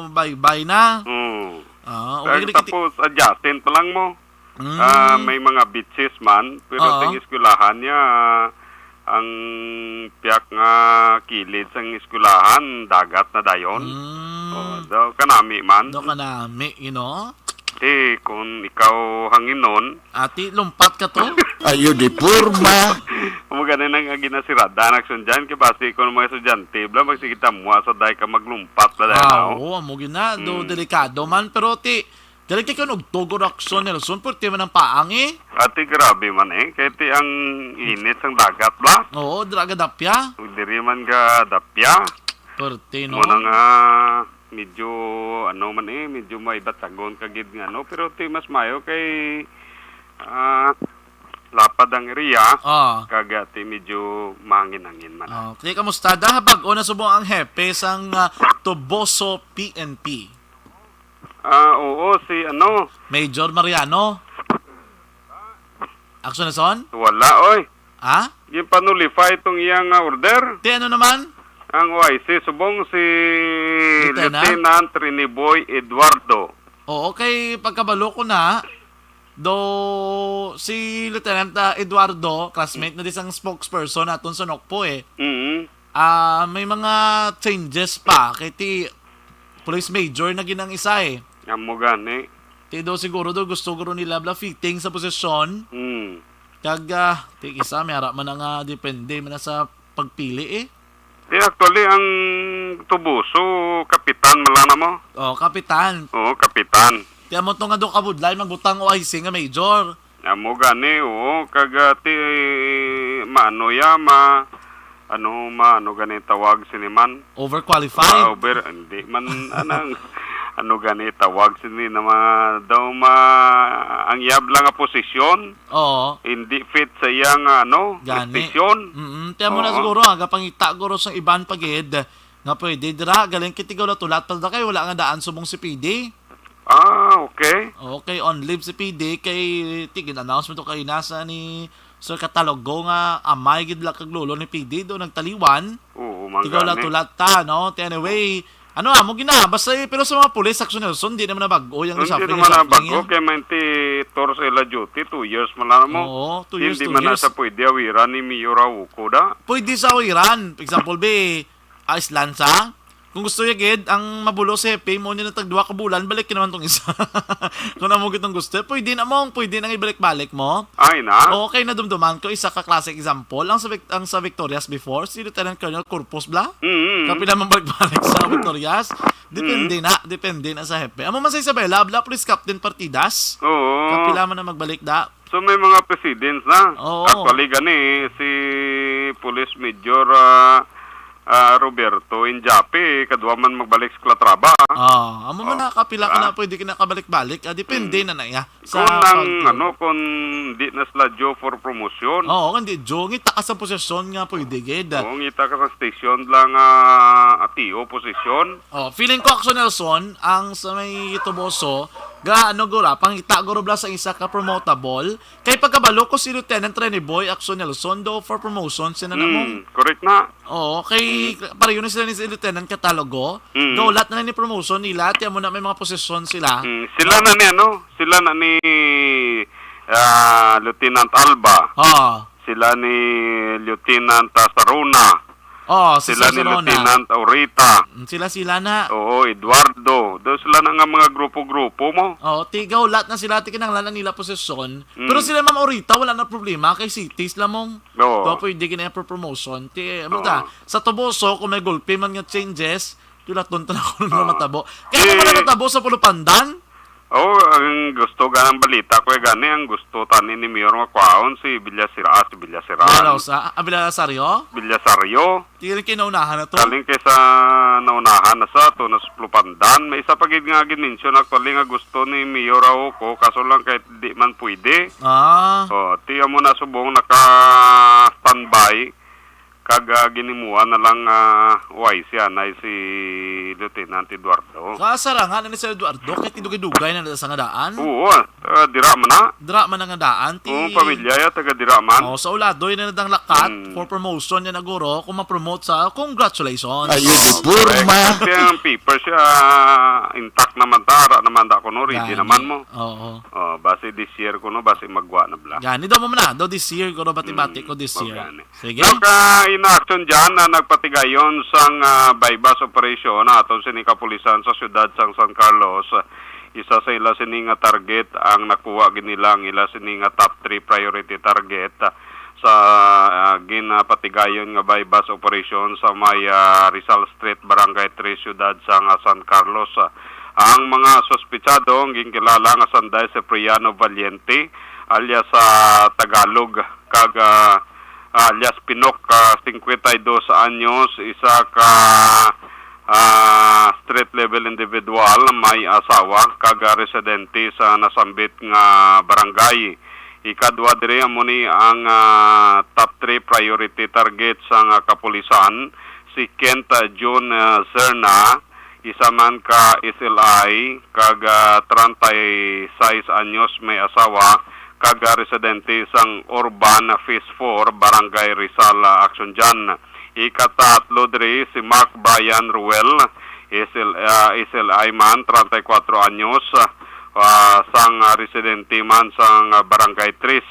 bye-bye na. Mm. Ah, okay, Kag gali, kiti- tapos, adjacent pa lang mo. Mm. Ah, may mga beaches man, pero Oo. Sa eskwelahan niya, ang piyak nga kilid sang eskwelahan, dagat na dayon. Mm. Oh, daw kanami man. Daw kanami, you know? Ti, kung ikaw hanginon. Ati, lumpat ka to? Ayo di porma. Amo gani nang ginasirada ang aksyon dyan, kay basi kung mga estudyante, bla, magsige tamwa sa day ka maglumpat na dayon, Ah, no? Oo, amo gina, do Mm. delikado man, pero ti, Dali kay kun og tugod aksyon, Nelson, purti man ang paang, eh. Ati, grabe man, eh. Kay ti ang init sang dagat, bla? Oo, dira gadapya. Ug diri man gadapya. Purti, no? Mo na nga, medyo, ano man, eh, medyo may batyagon ka gid nga, ano. Pero ti mas mayo kay, ah, lapad ang area. Ah. Kag, ah, ti medyo mahangin-hangin man. Ah, kay kamusta da? Bag-o na subong ang hepe sang, ah, Toboso P N P. Ah, oo, si ano? Major Mariano? Action na son? Wala, oy. Ha? Ginpa-nullify itong iyang, ah, order. Ti ano naman? Ang O I C, subong si Lieutenant? Lieutenant Riniboy Eduardo. Oo, kay pagkabalo ko na, do si Lieutenant, ah, Eduardo, classmate na di sang spokesperson naton sa Nokpo eh. Mm. Ah, may mga changes pa kay ti Police Major na gid ang isa eh. Amo gani. Ti do siguro do gusto guro nila bla fitting sa posisyon. Mm. Kag, ah, ti isa may ara man na nga depende man na sa pagpili eh. Di, actually, ang Tubuso, kapitan man lang na mo. Oh, kapitan. Oo, kapitan. Kaya mo to nga do kabudlay, magbutang O I C nga major. Amo gani, oo, kag, ah, ti, maano ya, ma, ano, maano gani tawag sini man? Overqualified? Ma-over, hindi man, anang, ano gani tawag sini na mga, daw ma, ang yab lang nga posisyon, Oo. hindi fit sa iyang, ano, Gani. prestasyon. Mm-mm. Kaya mo na Oo. siguro, aga pangita, guro, sa iban pagid, nga pwede dira, galing kitigaw na tulat, pa kay wala nga daan subong si P D. Ah, okay. Okay, on leave si P D kay tigin-announce mo to kay nasa ni Sir Catalogo nga amay gid la kag lolo ni P D do nagtaliwan. Oo, man Tigaw la gani. tulat ta, no? Ti anyway, ano, amo gina, basta, eh, pero sa mga pulis, Action Nelson, di naman na bag-o yung Hindi suffering naman sa na bago niya. kay may ti tour sa ila duty, two years man lang mo. Oo, two years, Hindi two man na years. sa pwede awiran ni Mayor Hauco da. Pwede sa awiran. Example, be, Island sa? Kung gusto ya gid, ang mabulo si Hepe, mo niya na tag duha ka bulan, balik ka naman tong isa. Kung amo gid ang gusto, pwede na mong, pwede nang ibalik-balik mo. Ay na. Okay, nadumduman ko, isa ka classic example. Ang sa, Vic- ang sa Victorias before, si Lieutenant Colonel Corpus Bla. Mm-hmm. Kapila man balik-balik sa Victorias. Depende Mm-hmm. na, depende na sa hepe. Amo man sa Isabela, Bla, Police Captain Partidas. Oo. Kapila man na magbalik da. So, may mga precedents na. Oo. Actually, gani, si Police Major, ah, ah, Roberto Injape, kadwa man magbalik sa Calatrava. Ah, amo man Oh, na, kapila ka ah. na pwede ka na kabalik-balik. Ah, depende Mm. na na iya. Sa Kung ang, pag- ano, kung di na sila due for promotion. Oo, hindi due. Ngita ka sa posisyon nga pwede, gid. Oo, ngita ka sa station lang, ah, T O posisyon. Oh, feeling ko, Action Nelson, ang sa may Tuboso, ga, ano, gura, pangita, guro, bla, sa isa ka promotable. Kay pagkabalo ko si Lieutenant Rene Boy, Action Nelson, do for promotion, sina na mo. Hmm, correct na. Oo, kay Mm. pareho na sila ni si Lieutenant Catalogo. Mm. Gaulat na ni promotion nila, tiyan mo na may mga posisyon sila. Mm, sila No? na ni ano, sila na ni, ah, Lieutenant Alba. Oo. Sila ni Lieutenant, ah, Saruna. Oo, si Sila Sir ni Sarona. Lieutenant Aurita. Mm, sila, sila na. Oo, Eduardo. Do sila na nga mga grupo-grupo mo. Oo, ti gaulat na sila, ti kinahanglan na nila posisyon. Mm. Pero sila, Ma'am Aurita, wala na problema kay cities lamong. Oo. To, pwede gina for promotion. Ti, ano Oo. ta, sa Toboso, kung may gulpi man nga changes, tulaton ta na kung ano Oo. matabo. Kaya ano man Eh, ang natabo sa Pulupandan? Oh, ang gusto ganang balita ko, eh, gani, ang gusto tani ni Mayor nga kwaon si Villaseca, ah, si Villaseca. Villarosa, ah, Villasario? Villasario. Ti rin kinaunahan na to? Kaling kay sa naunahan na sa to, na sa Pulupandan. May isa pa gid nga gin-mention actually nga gusto ni Mayor Hauco, kaso lang kay di man pwede. Ah. Oh, ti amo na subong naka-standby. Kag, ah, ginimuan na lang, ah, why siya na si Lieutenant Eduardo. Kasaranga na ni Sir Eduardo, kay tidugay-dugay na sa nga daan. Oo, ah, dira man na. Dira man na nga daan, ti Oo, pamilya ya, taga dira man. Oh, sa Uladoy na nadang lakat, Mm. for promotion niya na guro, kung ma-promote sa, congratulations. Ayun, di Correct. Kasi ang paper siya, intact naman ta, ara naman ta kuno, ready Gani. naman mo. Oo. Oh, basi this year kuno, basi magwa na bla. Gani daw mo na, daw this year, kuno bati-bati Mm, ko this oh, year. gani. Sige. Now, ka in action dyan na nagpatigayon sang, ah, buy-bust operation na aton sini kapulisan sa siyudad sang San Carlos. Isa sa ila sini nga target ang nakuha gid nila ang ila sini nga top three priority target sa, ah, ginapatigayon nga buy-bust operation sa may, ah, Rizal Street, Barangay three, siyudad sang, ah, San Carlos. Ang mga suspetsado ang ginkilala nga sanday si Priano Valiente alias sa Tagalog kag, ah, alias Pinok, ah, singkwenta y dos anyos, isa ka, ah, street level individual, may asawa kag, ah, residente sa nasambit nga barangay. Ikadua diri amo ni ang, ah, top three priority target sang, ah, kapulisan, si Kent, ah, June, ah, Serna, isa man ka S L I, kag, ah, treinta y seis anyos, may asawa, kag, ah, residente sang Urban Phase four, Barangay Rizal, ah, Action Dyan. Ikatatlo diri si Mark Brian Ruel, S L, ah, S L I man, treinta y cuatro anyos, ah, sang, ah, residente man sang, ah, Barangay Tres.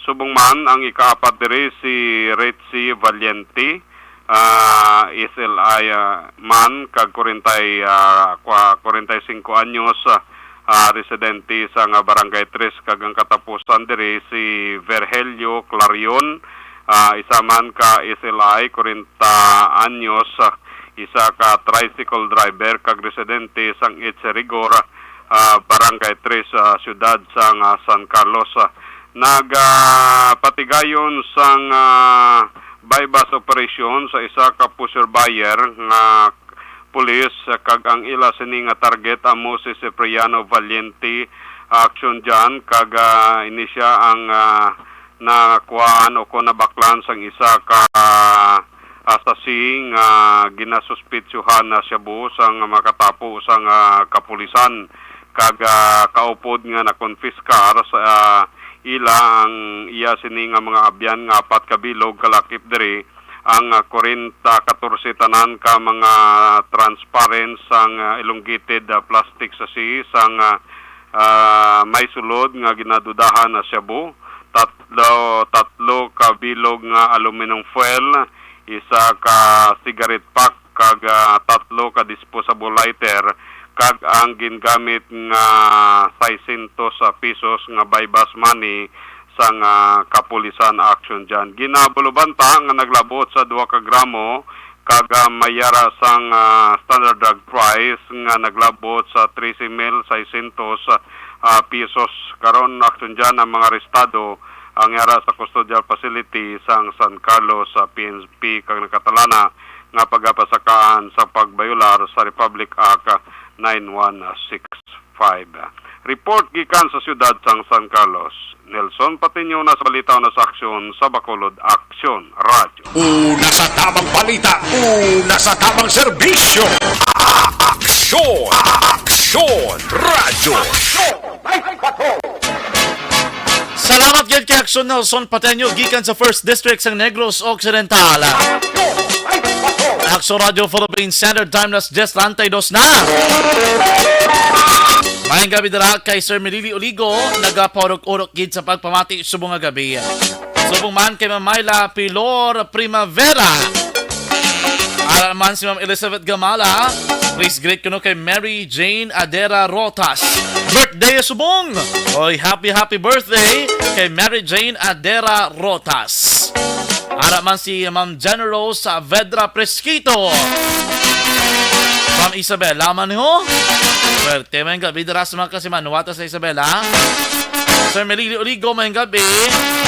Subong man ang ikaapat diri si Ritzy Valiente, ah, S L I, ah, man kag kwarenta, ah, kwa-, kwarenta y singko anyos, ah, residente sang Barangay Tres, kag ang katapusan diri si Virgilio Clarion, Ah, isa man ka S L I, kwarenta anyos, ah, isa ka tricycle driver kag residente sang Eche Rigor, ah, Barangay Tres, ah, siyudad sang, ah, San Carlos. Ah, nag, ah, patigayon sang, ah, buy-bust operation sa isa ka pusher buyer nga pulis, ah, kag ang ila sini nga target amo si Cipriano Valiente, ah, Action John, kag, ah, ini sia ang, ah, nakuhaan o kon nabaklan sang isa ka, ah, sasi nga ginasuspitsuhan na shabu sang makatapo sang, ah, kapulisan, kag, ah, kaupod nga nakonfiskar sa, ah, ila ang iya sini nga mga abyan nga apat ka bilog kalakip diri ang, ah, kwarenta, katorse tanan ka mga transparent sang, ah, elongated, ah, plastic sachet sang, ah, ah, may sulod nga ginadudahan na shabu, tatlo, tatlo ka bilog nga aluminum foil, isa ka cigarette pack, kag, ah, tatlo ka disposable lighter, kag ang gingamit nga seiscientos pesos nga buy-bust money sang, ah, kapulisan action dyan. Ginabulubanta nga naglabot sa dua ka gramo kag, ah, may yara sang, ah, standard drug price nga naglabot sa trese mil seiscientos, ah, pesos. Karon, action dyan ang mga arestado ang yara sa custodial facility sang San Carlos sa P N P kag nakatalana nga pagapasakaan sa pagbayolar sa Republic Act nine one six five. Report gikan sa siyudad sang San Carlos. Nelson Patiño na sa balita, una sa aksyon sa Bacolod Aksyon Radyo. Una sa tamang balita, una sa tamang serbisyo. Aksyon, aksyon, radyo. Salamat gyud kay Aksyon Nelson Pateño gikan sa First District sa Negros Occidental. Aksyon Radyo Philippine Standard Time, alas diyes treinta y dos na. Maayong gabi dira kay Sir Melili Oligo, nagapaurok-urok gid sa pagpamati subong nga gabi. Subong man kay Ma'am Myla Pilor Primavera. Ara man si Ma'am Elizabeth Gamala. Please greet kuno kay Mary Jane Adera Rotas. Birthday subong! Oy, happy, happy birthday kay Mary Jane Adera Rotas. Ara man si Ma'am Jen Rose Saavedra Fresquito. Ma'am Isabela man ho. Swerte, maayong gabi dira sa mga kasimanwata sa Isabela. Sir Melili Oligo, maayong gabi.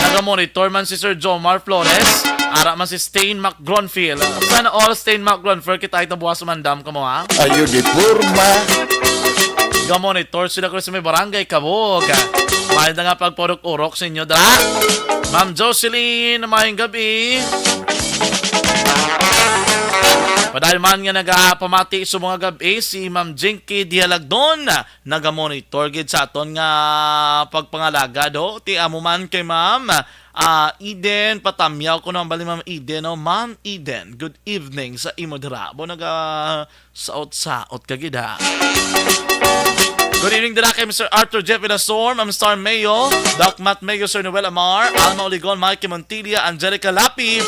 Naga-monitor man si Sir Jomar Flores. Ara man si Stain McGronfield. Sana all, Stain McGronfield, kita ito buwas mandam kamo, ha? Ayo di porma. Ga-monitor sila ko sa may barangay Kabog. May na nga pagpurok-urok sa inyo, dra. Ma'am Jocelyn, maayong gabi. Padahil man nga nagapamati sa mga gabi si Ma'am Jinky Dialagdon, naga-monitor gid sa aton nga pagpangalaga, do. Ti amo man kay Ma'am, ah, Eden Patamyaw, kuno ang bali, Ma'am Eden, no? Ma'am Eden, good evening sa imo dira. Bo, naga-saot-saot ka gid, ha? Good evening dira kay Mister Arthur Jeff Ilasorm, Ma'am Star Mayo, Doc Matt Mayo, Sir Noel Amar, Alma Oligon, Mikey Montilla, Angelica Lapi,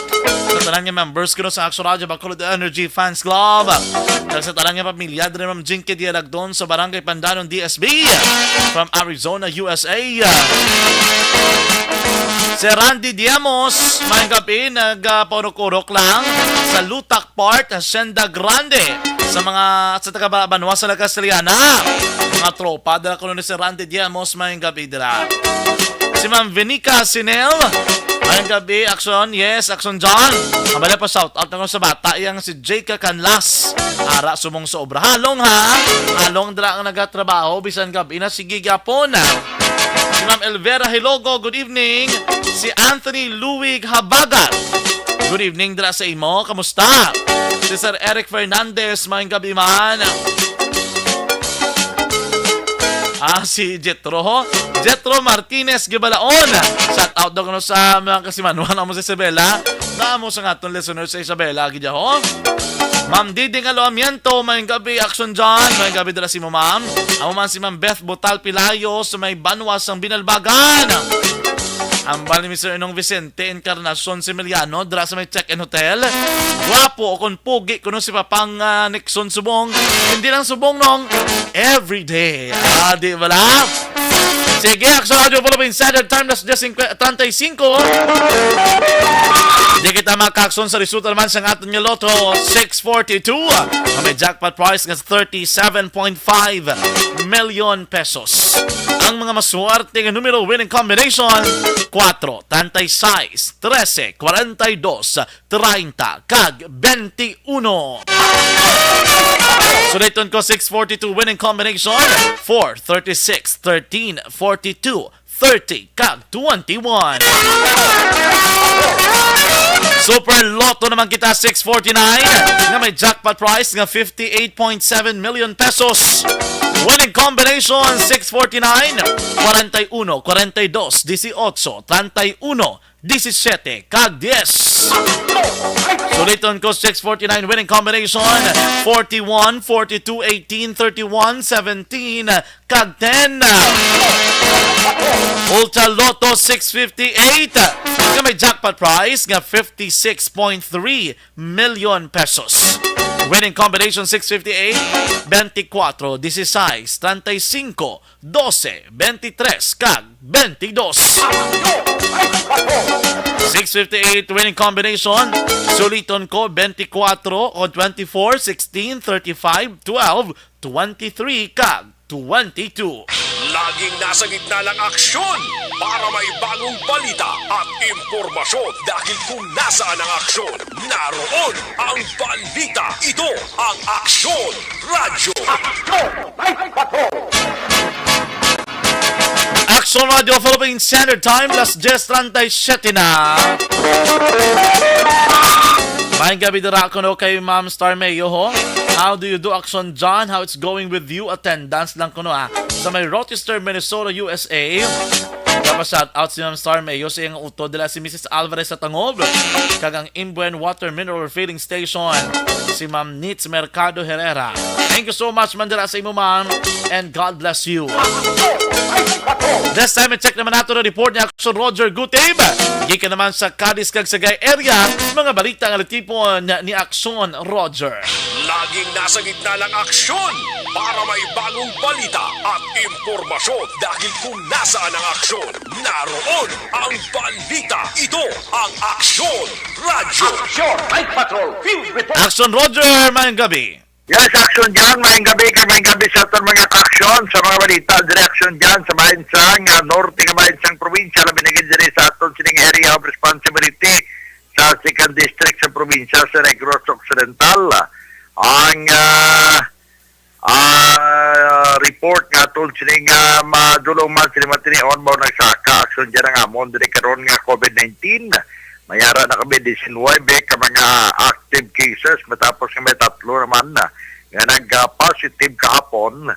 sa tanan nga members kuno sa Action Radio Bacolod Energy Fans Club, kag sa tanan nga pamilya diri, Ma'am Jinky Dialagdon sa Barangay Pandanon, D S B, from Arizona, U S A. Si Randy Diamos, maayong gabi, nagpaurok-urok lang sa Lutak Part, Hacienda Grande, sa mga, sa taga Ba-, Banwa sa Castellana. Mga tropa, dala kuno ni si Randy Diamos, maayong gabi dira. Si Ma'am Venica Sinel, maayong gabi, Action, yes, Action John. Ang bala pa, shout out na ko sa bata, yang si Jake Canlas. Ara sumong sa obra. Halong, ha? Halong dira ang nagatrabaho, bisan gabi na, sige gyapon. Si Ma'am Elvera Hilogo, good evening. Si Anthony Luig Habagat, good evening dira sa imo. Kamusta? Si Sir Eric Fernandez, maayong gabi man. Ah, si Jetro, ho? Jetro Martinez Gibalaon. Shout out daw kuno sa mga kasimanwa namo sa Isabela. Namo sa aton listeners sa Isabela, gid, ho? Ma'am Diding Aloamiento, maayong gabi, Action John. Maayong gabi dala si mo, ma'am. Amo man si Ma'am Beth Butal Pilayo sa may Banwa sang Binalbagan. Ambal ni Mister Inong Vicente Encarnacion Similiano dira sa may Check-in Hotel. Gwapo o kon pugi kuno si Papang, ah, Nixon Subong. Hindi lang subong, nong, every day. Ah, di bala? Sige, Aksyon Radyo Philippines Standard Time, alas diyes treinta y cinco. Di kita makaaksyon sa resulta naman sa aton nga Lotto six forty-two, nga may jackpot prize nga thirty-seven point five million pesos. Ang mga maswerte nga numero, winning combination, kwatro, treinta y seis, trese, kwarenta y dos, treinta, kag twenty-one. Suliton ko, six forty-two, winning combination, four, thirty-six, thirteen, forty-two, thirty, kag twenty-one. Super Lotto naman kita, six forty-nine, nga may jackpot prize nga fifty-eight point seven million pesos. Winning combination, six forty-nine, kwarenta y uno, kwarenta y dos, dieciocho, treinta y uno, diecisiete, kag dies. Suliton ko, six forty-nine, winning combination, forty-one, forty-two, eighteen, thirty-one, seventeen, kag ten. Ultra Lotto six fifty-eight, nga may jackpot prize nga fifty-six point three million pesos. Winning combination, six fifty-eight, twenty-four, dieciséis, treinta y cinco, doce, veintitrés, kag veintidós. Six fifty-eight winning combination. Suliton ko, twenty-four, o twenty-four, sixteen, thirty-five, twelve, twenty-three, kag twenty-two. Laging nasa gitna ng aksyon para may bagong balita at impormasyon, dahil kung nasaan ang aksyon, naroon ang balita. Ito ang Aksyon Radyo. Aksyon Radyo Philippine Standard Time, alas diyes treinta y siete na. Maayong gabi dira kuno kay Ma'am Star Mayo, ho. How do you do, Aksyon John? How it's going with you? Attendance lang kuno, ah. Sa may Rochester, Minnesota, U S A. Dapat shout out si Ma'am Star Mayo sa iyang utod dira si Missus Alvarez sa Tangob, kag ang Imbuen Water Mineral Refilling Station, si Ma'am Nitz Mercado Herrera. Thank you so much man dira sa imo, ma'am, and God bless you. This time, i-check naman nato ang report ni Aksyon Roger Gutib. Gikan naman sa Cadiz kag Sagay area, mga balita nga natipon ni Aksyon Roger. Laging nasa gitna ng aksyon para may bagong balita at impormasyon, dahil kung nasaan ang aksyon, naroon ang balita. Ito ang Aksyon Radyo. Aksyon Night Patrol Field Report. Aksyon Roger, maayong gabi. Yes, Aksyon John, maayong gabi kag maayong gabi sa aton mga kaaksyon sa mga balita. Diri Aksyon John sa bahin sang, ah, norte nga bahin sang probinsya, labi na gid diri sa aton sining area of responsibility sa second district sa probinsya sa Negros Occidental. Ang, ah, ah, report nga atol sining, ah, madulong man sini matinion, mao nagsaka Aksyon John ang amon diri karon nga COVID nineteen. May ara na kami diecinuebe ka mga active cases, matapos nga may tatlo naman na nga nag-positive kahapon.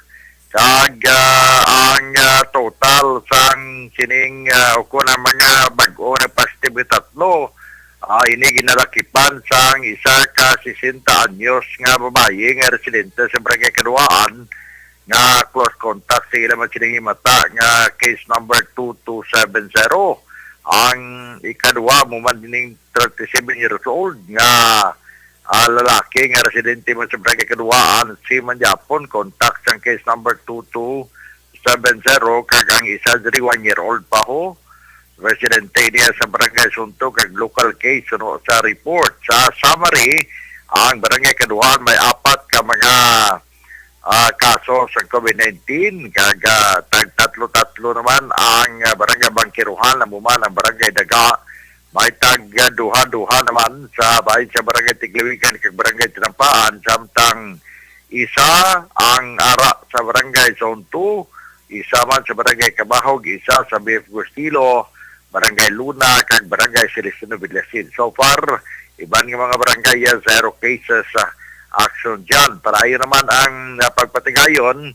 Kag, ah, ang, ah, total sang sining, ah, o kung ang mga bag-o nga positive nga tatlo, ah, ini ginalakipan sang isa ka sesenta anyos nga babayi nga residente sa Barangay Kaduaan nga close contact sa ila man sining himata nga case number two two seven zero. Ang ikadua mo man dining thirty-seven years old nga, ah, lalaki nga residente man sa Barangay Kaduaan, si man gyapon contact sang case number two two seven zero, kag ang isa diri one year old pa ho. Residente niya sa Barangay Sunto kag local case suno sa report. Sa summary, ang Barangay Kaduaan may apat ka mga, ah, kaso sa COVID nineteen, kag, ah, tagtatlo-tatlo naman ang, ah, Barangay Bangkiruhan, amo man ang Barangay Daga, may tag, ah, duha-duha naman sa bahin sa Barangay Tigliwigan kag Barangay Tinampaan, samtang isa ang ara sa Barangay Zone two, isa man sa Barangay Kabahog, isa sa B F Gustilo, Barangay Luna, kag Barangay Celestino Villasin. So far, iban nga mga barangay, ah, zero cases, ah, Aksyon John. Para ayo naman ang, ah, pagpatigayon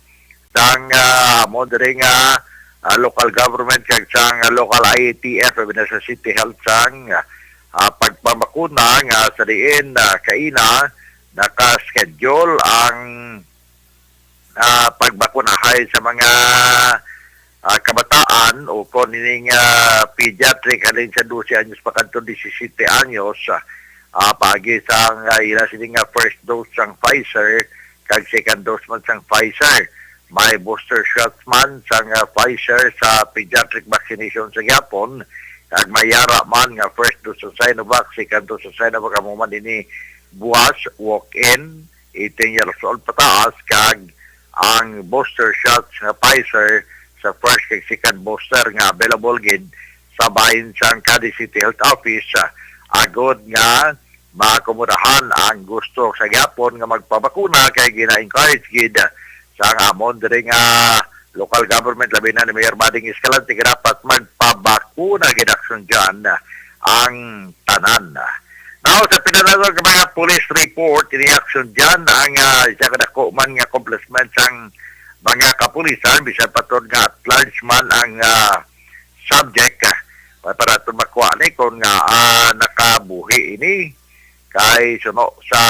sang, ah, mo diri nga, ah, local government kag sang, ah, local I A T F, labi na sa City Health, sang, ah, pagpabakuna nga sa diin, ah, kaina naka-schedule ang, ah, pagbakunahay sa mga, ah, kabataan o kon ining, ah, pediatric halin sa dose anyos pa kadto disisiyete anyos, ah, ah, paagi sang, ah, ila sini nga first dose sang Pfizer kag second dose man sang Pfizer. May booster shots man sang, ah, Pfizer sa pediatric vaccination sa gihapon, kag may yara man nga first dose sa Sinovac, second dose sa Sinovac, amo man ini buwas, walk-in, eighteen years old pataas, kag ang booster shots nga Pfizer sa first kag second booster nga available gid sa bahin sang Cadiz City Health Office, ah, agod nga maakomodahan ang gusto sa gihapon nga magpabakuna, kay gina-encourage gid sang amon diri nga local government, labi na ni Mayor Bading Escalante, nga dapat magpabakuna gid, Action John, ang tanan. Now, sa pinanaton nga mga police report, ini, Action John, ang, ah, isa ka dako man nga accomplishment sang mga kapulisan, bisan pa tod nga at large man ang, ah, subject, ah, para aton makuha ni kung nga, ah, nakabuhi ini. Kay suno sa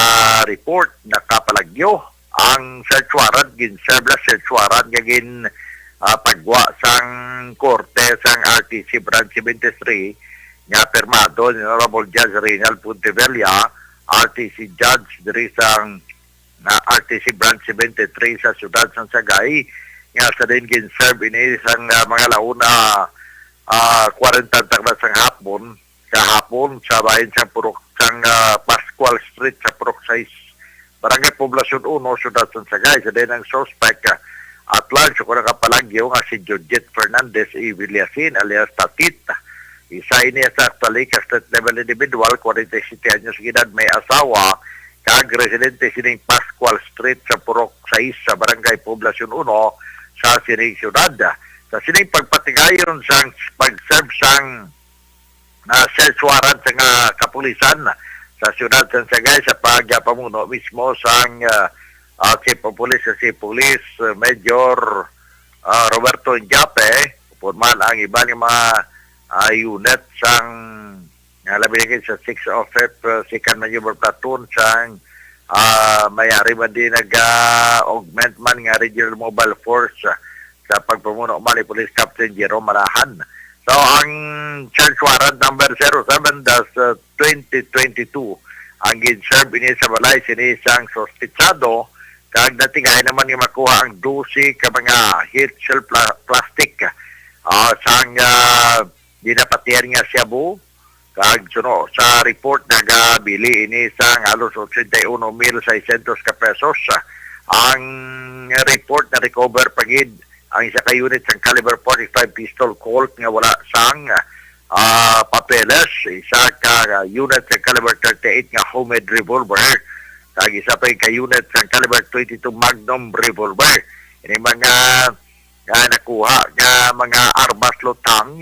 report, nakapalagyo ang search warrant, gin-serve na search warrant nga gin, ah, pagwa sang korte sang R T C Branch seventy-three nga pirmado ni Honorable Judge Reynald Pontevilla, R T C Judge diri sang, ah, R T C Branch seventy-three sa siyudad sang Sagay, nga sa din gin-serve ini sang, ah, mga launa, ah, kwarenta takna sang hapon, kahapon sa bahin sang Purok, sang, ah, Pascual Street sa Purok sais, Barangay Poblacion uno, Siyudad sang Sagay. Sa din ang suspect, ah, at large o nakapalagyo nga si Judith Fernandez E. Villasin alias Tatit. Isa ini sa actually ka street level individual, kwarenta y siyete anyos edad, may asawa, kag residente sining Pascual Street sa Purok sais sa Barangay Poblacion uno sa sining siyudad. Sa sining pagpatigayon sang pag-serve sang, ah, search warrant sa nga kapulisan sa siyudad sang Sagay sa pagpamuno mismo sang, ah, ah, Chief of Police, si Police, ah, Major, ah, Roberto Indiape, upod man ang iban nga mga, ah, unit sang, nga labi na gid sa six oh fifth, ah, Second Maneuver Platoon sang, ah, may ari man din nag-augment man nga Regional Mobile Force, ah, sa pagpamuno man ni Police Captain Jerome Manahan. So, ang search warrant number zero seven dash twenty twenty-two ang gin-serve ini sa balay sini sang suspitsado, kag natigay naman nga makuha ang dose ka mga heat shell pla-, plastic, ah, sang, ah, ginapatihan nga shabu, kag suno sa report, nagabili ini sang halos ochenta y uno mil seiscientos ka pesos. Ang report, na-recover pa gid ang isa ka unit sang caliber forty-five pistol Colt nga wala sang, ah, papeles, isa ka unit sang caliber thirty-eight nga homemade revolver, kag isa pa ka unit sang caliber twenty-two Magnum revolver. Ini mga nga nakuha nga mga armas lutang,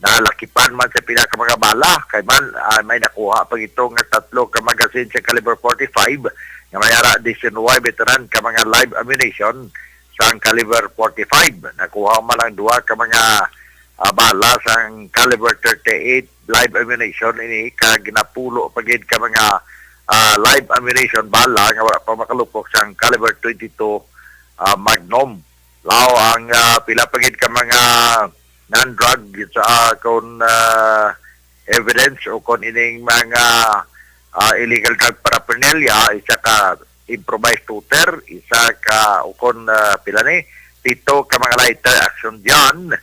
nalakipan man sa pila ka mga bala, kay man, ah, may nakuha pa gid nga tatlo ka magazine sa caliber forty-five, nga may ara diecinuebe tanan ka mga live ammunition sang caliber forty-five. Nakuha man ang duha ka mga, ah, bala sang caliber thirty-eight live ammunition ini, kag napulo pa gid ka mga, ah, live ammunition bala nga wala pa makalupok sang caliber twenty-two, ah, Magnum. Law ang, ah, pila pa gid ka mga non-drug sa, ah, kon, ah, evidence o kon ining mga, ah, illegal drug paraphernalia, isa ka improvised shooter, isa ka, o kon, ah, pila ni, pito ka mga lighter, Action John,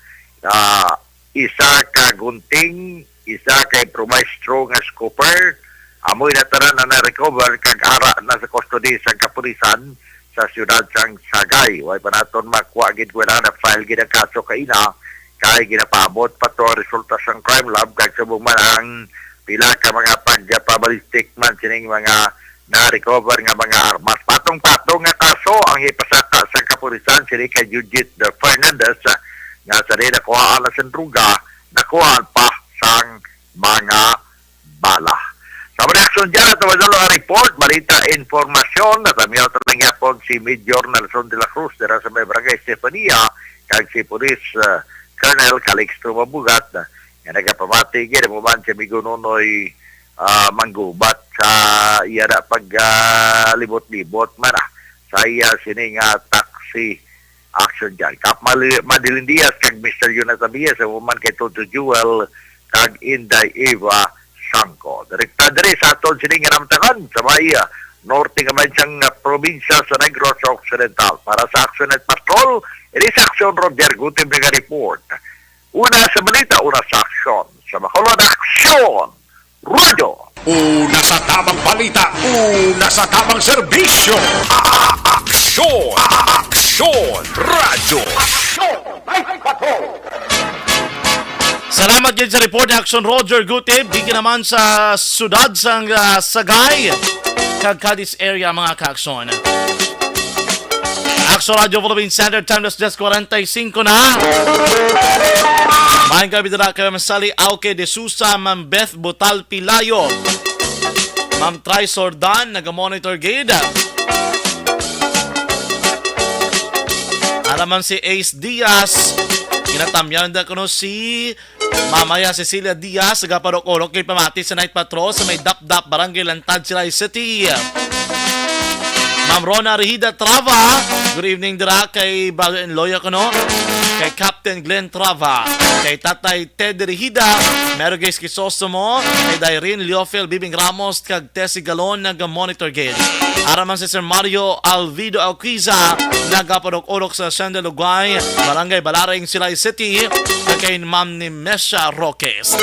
ah, isa ka gunting, isa ka improvised straw nga scooper. Amoy na tanan na na-recover kag ara na sa custody sang kapulisan sa siyudad sang Sagay. Way pa naton makuha gid, wala na file gid ang kaso kaina, kay ginapaabot pa to ang resulta sang crime lab, kag subong man ang pila ka mga pagpabalistik man sining mga na-recover nga mga armas. Patong-patong nga kaso ang ipasaka sa kapulisan sini kay Judith Fernandez, nga sa di nakuhaan na sang droga, nakuhaan pa sang mga bala. Sa mga aksyon dyan, at wala nga report, balita, informasyon, natamyaw ta lang yapon si Major Nelson de la Cruz dira sa may barangay Estefania, kag si Police, ah, Colonel Calixto Mabugat, nga nagapamati gid mo man si Amigo Nonoy, ah, Manggubat sa iya na pag, ah, libot-libot man, ah, sa iya sini nga taxi action dyan. Kap Mali-, Madeline Diaz kag Mister Jonathan Diaz, amo man kay Toto Jewel kag Inday Eva Sangko. Direkta diri sa aton sini nga namtangan sa may, ah, norte nga may siyang, ah, probinsya sa Negros Occidental. Para sa Action Night Patrol, ini sa Action Roger Gutib nga report. Una sa balita, una sa aksyon. Sa Bacolod, Aksyon! Radyo! Una sa tamang balita, una sa tamang serbisyo. Aksyon! Aksyon! Radyo! Aksyon! Night Patrol! Salamat gid sa report ni Action Roger Gutib. Di ka naman sa sudad sang, ah, Sagay kag Cadiz area, mga kaaksyon. Aksyon Radyo Philippine Standard Time, alas diyes kwarenta y singko na. Maayong gabi dira kay Ma'am Sally Auke de Sousa, Ma'am Beth Butal Pilayo, Ma'am Try Sordan, naga-monitor gid. Ara man si Ace Diaz, ginatamyan da kuno si Mama ya Cecilia Diaz, nagapadok-urok kay pamati sa Night Patrol sa may Dapdap, Barangay Lantad, Silay City. Ma'am Rona Rehida Trava, good evening dira kay Brother and Loya kuno, kay Captain Glenn Trava, kay Tatay Ted Rehida, Merguez Crisostomo, kay Dairin Leofil Bibing Ramos, kag Tessie Galon, naga-monitor gid. Ara man si Sir Mario Alvido Alquiza, nagapadok-urok sa Hacienda Lugway, Barangay Balaring, Silay City, kag kay Ma'am ni Mesha Roques.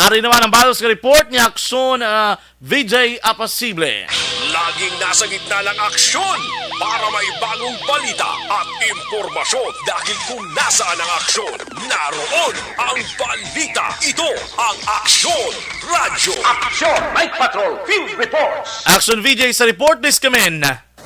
Ari naman ang balos nga report ni Aksyon, ah, V J Apasible. Laging nasa gitna ng aksyon para may bagong balita at impormasyon, dahil kung nasaan ang aksyon, naroon ang balita. Ito ang Aksyon Radyo. Aksyon Night Patrol Field Reports. Action V J sa report, please come in.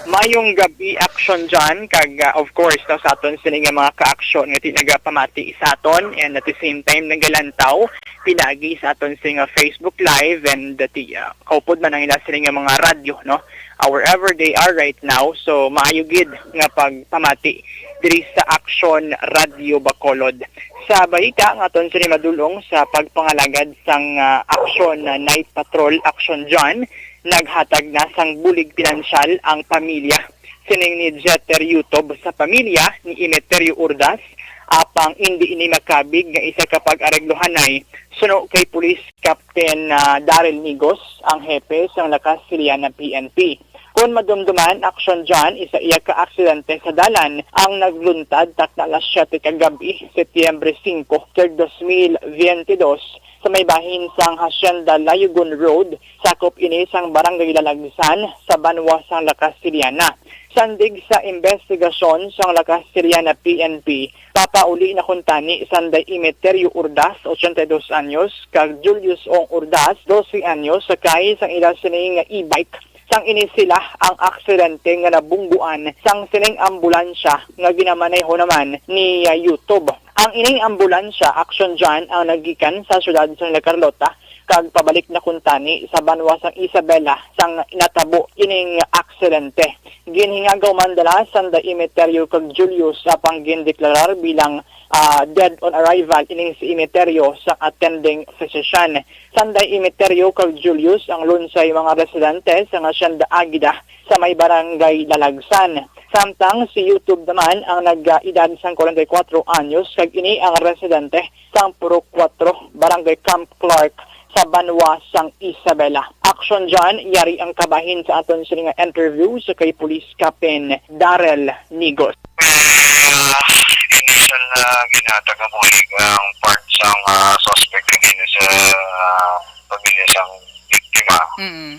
Mayong gabi, Action John, kag, ah, of course, no, sa aton sini nga mga kaaksyon nga ti nagapamati sa aton, and at the same time nagalantaw pinaagi sa aton sini nga Facebook Live, and, uh, ti, ah, kaupod man ang ila sini nga mga radyo, no, ah, wherever they are right now. So maayo gid nga pagpamati diri sa Action Radio Bacolod. Sa balita nga aton sini madulong sa pagpangalagad sang, ah, Action, ah, Night Patrol, Action John, naghatag na sang bulig pinansyal ang pamilya sining ni Jeter Yutob sa pamilya ni Emeterio Urdas, apang indi ini makabig nga isa ka pag-areglohanay suno kay Police Captain, ah, Daryl Nigos, ang hepe sang Lakas Siliana P N P. Kon madumduman, Action John, isa iya ka aksidente sa dalan ang nagluntad takna alas siyete kagab-i, Setyembre singko, kag dos mil biyente dos, sa may bahin sang Hacienda Layugon Road, sakop ini sang Barangay Lalagsan sa banwa sang Lakas Siliana. Sandig sa imbestigasyon sang Lakas Siliana P N P, papauli na kuntani sanday Emeterio Urdas, ochenta y dos anyos, kag Julius Ong Urdas, doce anyos, sakay sang ila sini nga e-bike sang ini sila ang aksidente nga nabungguan sang sining ambulansya nga ginamaneho naman ni, ah, Yutob. Ang ining ambulansya, Action John, ang naggikan sa siyudad sang La Carlota kag pabalik na kuntani sa banwa sang Isabela sang natabo ining aksidente. Ginhingagaw man dala sanday Emeterio kag Julius, apang gindeklarar bilang, ah, dead on arrival ining si Emeterio sang attending physician. Sanday Emeterio kag Julius ang lunsay mga residente sang Hacienda Agida sa may Barangay Lalagsan. Samtang si Yutob naman ang nag-edad sang kwarenta y kuwatro anyos, kag ini ang residente sang Purok Kuwatro, Barangay Camp Clark, sa banwa sang Isabela. Action John, yari ang kabahin sa aton sini nga interview sa kay Police Captain Daryl Nigos. May, ah, initial na ginhatag nga bulig ang part sang, ah, suspect kag sa, ah, pamilya sang biktima. Mm.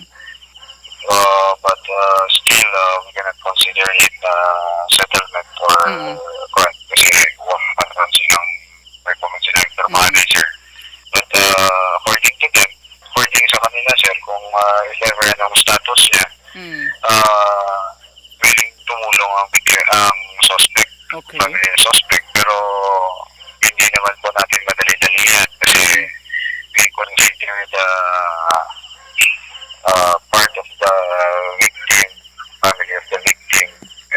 Uh, but, uh, still, uh, we cannot consider it, uh, settlement or Mm. kuwan, kasi wala pa naman silang may pamilya Mm. manager. But, uh, according to them, according sa kanila, sir, kung, uh, if ever anong status niya, Mm. uh, willing tumulong ang biktima, ang suspect, Okay. family ng suspect, pero hindi naman po natin madali-dali yan kasi Mm. we consider the, uh, part of the victim, family of the victim,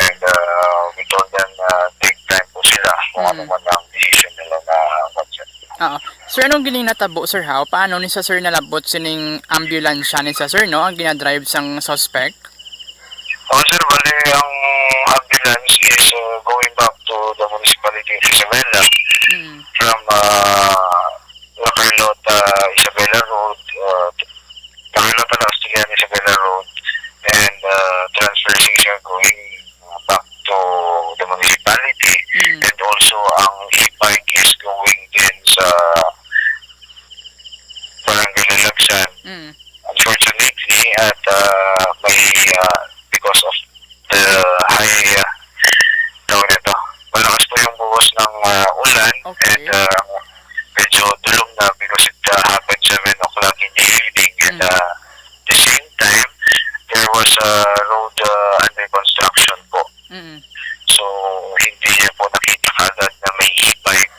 and, uh, we told them na take time po sila kung Mm. ano man ang decision nila na mag-, Oo. Sir, anong gining natabo, sir, ha? Paano ni sa, sir, nalabot sining ambulansya ni sa, sir, no? Ang ginadrive sang suspect? Oh, sir, bali, ang ambulance is, uh, going back to the municipality of Isabela Mm. from, uh, La Carlota, Isabela Road, uh, to La Carlota, La Castellana, Isabela Road, and, Okay. And uh, medyo dulom na because it uh, happened seven o'clock in the evening. And Mm. uh, the same time, there was a road uh, under construction po. Mm. So, hindi niya po nakita agad na may e-bike.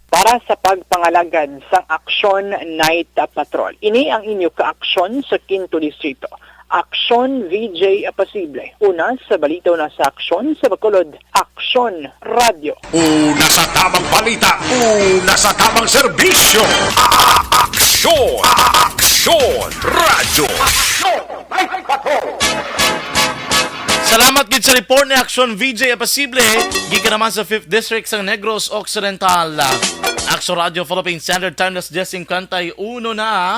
Para sa pagpangalagad sang Aksyon Night Patrol, ini ang inyo kaaksyon sa Quinto Distrito. Aksyon V J Apasible. Una sa balita, una sa aksyon sa Bacolod, Aksyon Radyo. Una sa tamang balita, una sa tamang serbisyo. Aksyon! Aksyon! Radyo! Aksyon! Ay, patrol! Salamat gid sa report ni Aksyon V J Apasible, gikan naman sa Fifth District sang Negros Occidental. Aksyon Radyo Philippine Standard Time, alas diyes singkwenta y uno na.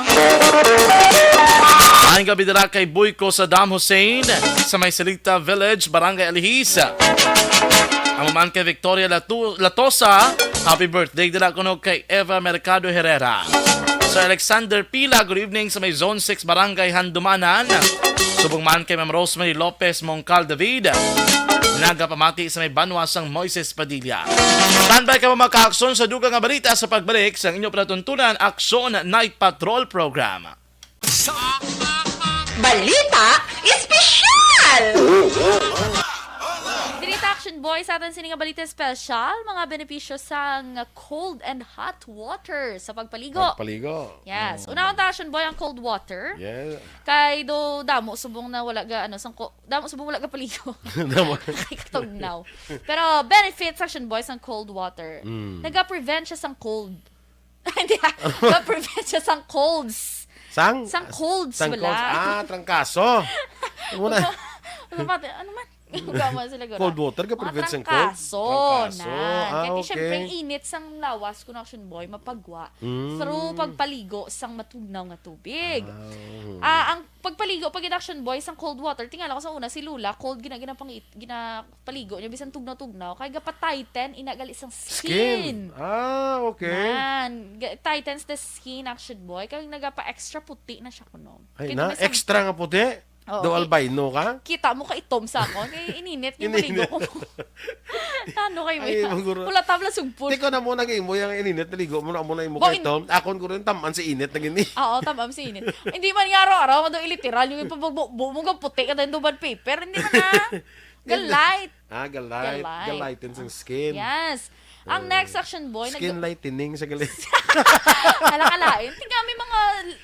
Ang gabi dira kay Boyko Saddam Hussein sa may Silita Village, Barangay Alihis. Amo man kay Victoria Latu- Latosa, happy birthday dira kuno kay Eva Mercado Herrera. Sir Alexander Pila, good evening sa may Zone six Barangay Handumanan. Subong man kay Ma'am Rosemary Lopez Mongcal David, nagapamati sa may banwa sang Moises Padilla. Standby ka, mga kaaksyon, sa dugang nga balita sa pagbalik sang inyo palatuntunan, Aksyon Night Patrol Program. Sa Balita Espesyal! Diri ta, Action Boy, sa aton sini nga balita espesyal, mga benepisyo sang cold and hot water sa pagpaligo. Pagpaligo. Yes. Mm. Unahon ta, Action Boy, ang cold water. Yeah. Kay do damo subong na wala ga, ano, sang ko, damo subong wala ga paligo. Damo. Kay katugnaw. Pero benefits, Action Boy, sang cold water. Mm. Naga-prevent siya sang cold. Hindi, ah. Naga-prevent siya sang colds. Sang? Sang colds, sang bala. Colds. Ah, trangkaso. Ano na? Ano man? Ano man? Gama sila gura. Cold water ka Mga prevent sang cold? Trangkaso, Trangkaso. Nan. Ah, Kaya okay. Siyempre, ang init sang lawas, kun Action Boy, mapagwa Mm. through pagpaligo sang matugnaw nga tubig. Ah, oo. Ah, ang pagpaligo, pag Action Boy, sang cold water, tingala ko sa una, si Lola, cold, gina, gina, pangit, gina, paligo niya, bisan tugnaw-tugnaw, kay gapa-tighten ina gali sang skin. Skin. Ah, okay. Nan, ga- tightens the skin, Action Boy. Kay nagapa-extra puti na siya kuno. Ay, Kay na, may sam- extra nga puti? Oo, Do ki- albino ka? Kita mo ka itom sa akon. Kay ininit niya Ininit. Maligo ko mo. Nano kayo mo Ay, yan? Maguro. Wala tabla sugpon. Tiko na mo nag-imo yung ininit, naligo mo na mo na imo Bo, kay in- Tom. Akon ko rin taman si init na gini. Oo, taman si init. Hindi man nga araw-araw, mado iliteral yung ipabugbo mo nga puti ka dahil duban paper. Hindi man na. Galite. Ah, galite. Galite. Galite sa skin. Yes. Ang Oh. next Action Boy, Skin nag- lightening sa gali. Hala, kalain. Tingnan, may mga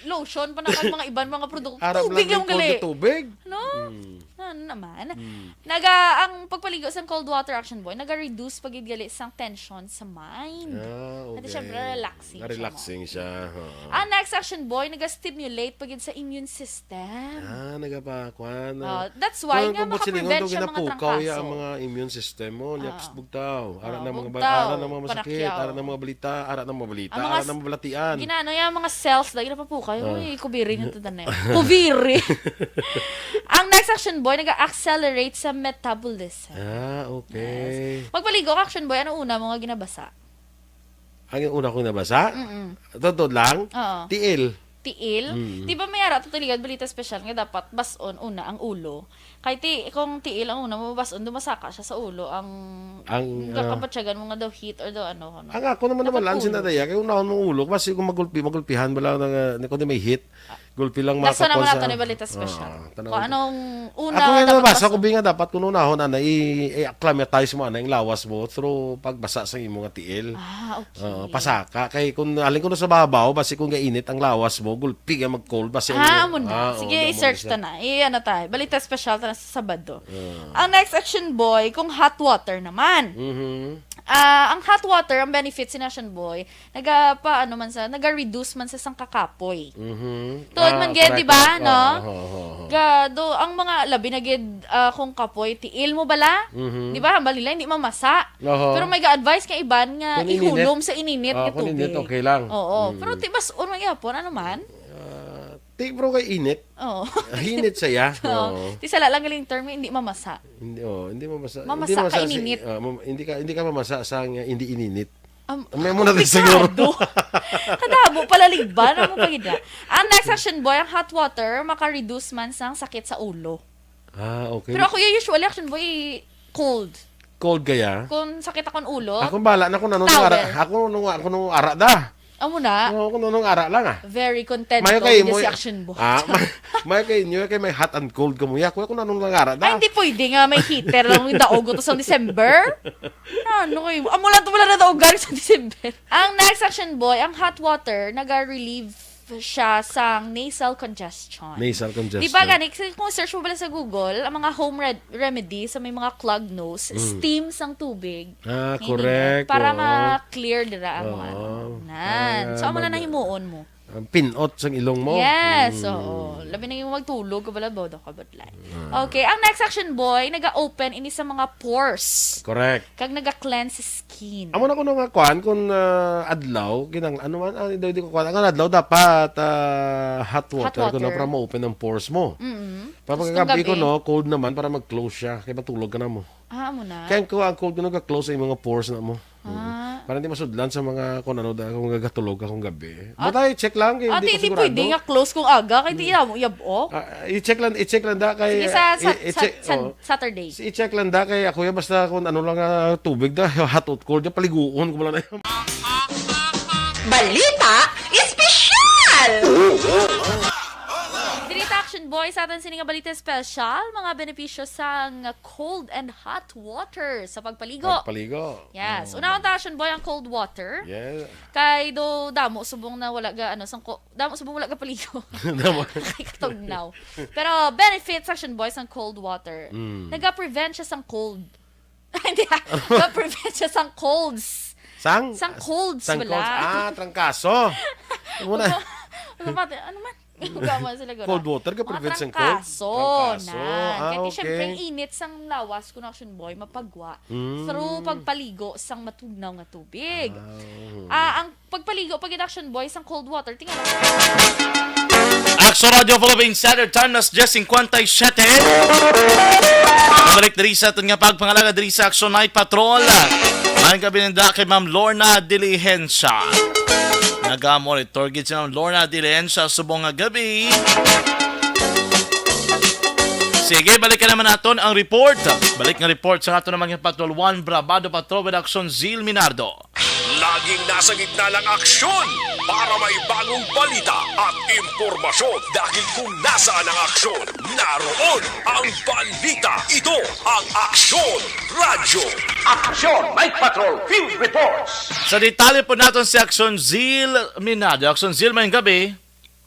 lotion pa na kag mga iban, mga produkto. Harap Tubig lang yung yung cold gali. na tubig. No? Mm. Ano naman? Mm. Naga, ang pagpaligo sa cold water, Action Boy, naga-reduce pa gid gali sang tension sa mind. Ah, At okay. syempre, relaxing siya, Relaxing no? siya. Oo. Ang next, Action Boy, naga-stimulate pa gid sa immune system. Ah, nagapa-, kwan, Oh, ah. that's why Kwan, nga kung buot siling, makaprevent kung siya mga ginapukaw ya ang trangkaso. mga immune system mo, niya Oo. bugtaw. Ara Oo, na mga ba-, bugtaw, ara na mga masakit, panakyaw. ara na mga balita, ara na mga balita, Ang mga ara na s-, mga balatian. ginano ya, mga cells, dahil napapukay. Ah. Uy, kubiri nga to na. Kubiri. Ang next, Action Boy, nag-accelerate sa metabolism. Ah, okay. Yes. Magpaligo ka, Action Boy, ano una mo nga ginabasa? Ang una kong nabasa? Mm-mm. Totoo lang? Oo. Tiil. Tiil? Mm. Di ba may ara to taligan balita special nga dapat bason una ang ulo? Kay ti, kung tiil ang una mo bason, dumasaka siya sa ulo ang Ang, ah, kapatsyagan mo nga daw heat or daw ano, ano. Ang ako naman Dapat naman lang ulo. sinadaya, kay unahon mong ulo, kasi kung magulpi, magulpihan, wala na, uh, kung di may heat, gulpi lang Nasa makakuha naman sa nato ni balita special. Ah, tanaw Kung ko. anong una Ako nga nabasa nabasa. ko, bi nga dapat kung unahon, ana, i-, i-acclimatize mo, ana, yung lawas mo through pagbasa sa imo nga tiil. Ah, okay. Oo, pasaka. Kay kung alin ko na sa babaw, basi kung gainit ang lawas mo, gulpi ka mag-cold, basi Ah, ang amo na. ah, oo, Sige, amo na i-search siya. ta na. I-ano ta. Balita special ta na sa Sabado. Ah. Ang next Action Boy, kung hot water naman. Mhm. Ah, ang hot water, ang benefits ni Action Boy, naga pa, ano man sa, naga-reduce man sa sang kakapoy. Mhm. Tuod Ah, man gid, correct, di ba, correct. no? Oo, oo, oo, oo. Ga, do, ang mga labi na gid, ah, kung kapoy, tiil mo bala? Mhm. Di ba? Hambal nila, hindi mamasa. Oho. Pero may ga-advise ka iban nga Kung ininit. ihulom sa ininit Ah, nga kung ininit, tubig. okay lang. Oo. Mm. Pero ti, bas-on man gyapon, ano man? Ah, ti, bro, kay init. Oo. Init siya. Oo. Oo. Ti, sala lang galing term, hindi mamasa. Hindi, oh, hindi mamasa. Mamasa Hindi mamasa ka sa, ininit. ah, mam-, hindi ka, hindi ka mamasa sa nga hindi ininit. Am-, May mo na din komplikado. siguro. Kadamo pala liban, ano pa gid na? Ang next Action Boy, ang hot water, maka-reduce man sang sakit sa ulo. Ah, okay. Pero ako, yung usually, Action Boy, cold. Cold kaya? Kung sakit akong ulo. Ako bala na kung anong Towel. Ara. Ako nung, ako nung ara da. Amo na. Oo, kung anong ara lang, ah. Very content Mayo daw kay with mo si Action Boy. Ah, may, mayo kay inyo kay may hot and cold kamo. Ya, kuya, kung anong lang ara da. Ay, hindi pwede nga may heater lang yung daog to sa December. Ano kayo? Amo lang to wala na daogan sa December. Ang next Action Boy, ang hot water, naga-relieve siya sang nasal congestion. Nasal congestion. Di ba gani, kasi kung search mo pala sa Google, ang mga home red- remedy sa may mga clogged nose, Mm. steam sang tubig. Ah, Hindi correct, na. Para oo. ma-clear dira ang mga Oo. ano. Nan. Ah, So, amo na mag- nahimuon mo. Ang pinot sang ilong mo. Yes, Mm. oo. Labi na yung magtulog, kabala, bodo ka, budlay. Ah. Okay, ang next Action Boy, naga-open ini sa mga pores. Correct. Kag naga-cleanse sa skin. Amo na kuno nga kuan, kung, ah, adlaw, kinang-, ano man, ah, di, di ko kuan. Ang adlaw dapat, ah, hot Hot water, kuno water. para ma-open ang pores mo. Mm-mm. Para Tapos pagkagabi kang gabi. kuno, cold naman para mag-close siya. Kaya matulog ka na mo. Ah, amo na. Kaya ko, ang cold kuno, ga-close ang mga pores na mo. Ah. Mm. Para hindi masudlan sa mga, kung ano, da-, kung gagatulog ka kung gabi. At But ay, check lang, kay Ate, hindi ko hindi sigurado. pwede nga close kung aga, kay di Mm. mo yabo. Ah, i-check lang, i-check lang da kay, Sige, sa, sa, i-, i-check, sa, sa oh. Saturday. Si i-check lang da kay ako ya, basta kung ano lang nga tubig da, hot or cold, ya, paliguon ko lang na. Balita Espesyal! Diri ta, Action Boy, sa aton sini nga balita espesyal, mga benepisyo sang cold and hot water sa pagpaligo. Pagpaligo. Yes. Mm. Unahon ta, Action Boy, ang cold water. Yeah. Kay do damo subong na wala ga, ano, sang ko-, damo subong wala ga paligo. Damo. Kay katugnaw. Pero benefits, Action Boy, sang cold water. Mm. Naga-prevent siya sang cold. Hindi, ah. Naga-prevent siya sang colds. Sang? Sang colds, Sang wala. colds. Ah, trangkaso. Ano na? Ano ba? Ano man? Huwag man sila gura. Cold water ka Mga prevent sang cold? trangkaso Trangkaso. na. Ah, Kaya di, okay. syempre, ang init sang lawas, kung Action Boy, mapagwa Mm. through pagpaligo sang matugnaw nga tubig. Ah, oo. Ah, ang pagpaligo, pag Action Boy, sang cold water, tingnan mo. Action Radio Philippines Standard Time, las diez cincuenta y siete. Mabalik diri sa aton nga pagpangalaga diri sa Action Night Patrol. Maayong gabi nanda kay Ma'am Lorna Diligencia. Naga-monitor gid si Ma'am Lorna Diligencia subong nga gabi. Sige, balikan naman naton ang report. Balik nga report sa aton naman nga Patrol One, Brabado Patrol with Action Zil Minardo. Laging nasa gitna ng aksyon para may bagong balita at impormasyon. Dahil kung nasaan ang aksyon, naroon ang balita. Ito ang Aksyon Radyo. Aksyon Night Patrol Field Reports. Sa detalye po naton si Aksyon Zil Minado. Aksyon Zil, maayong gabi.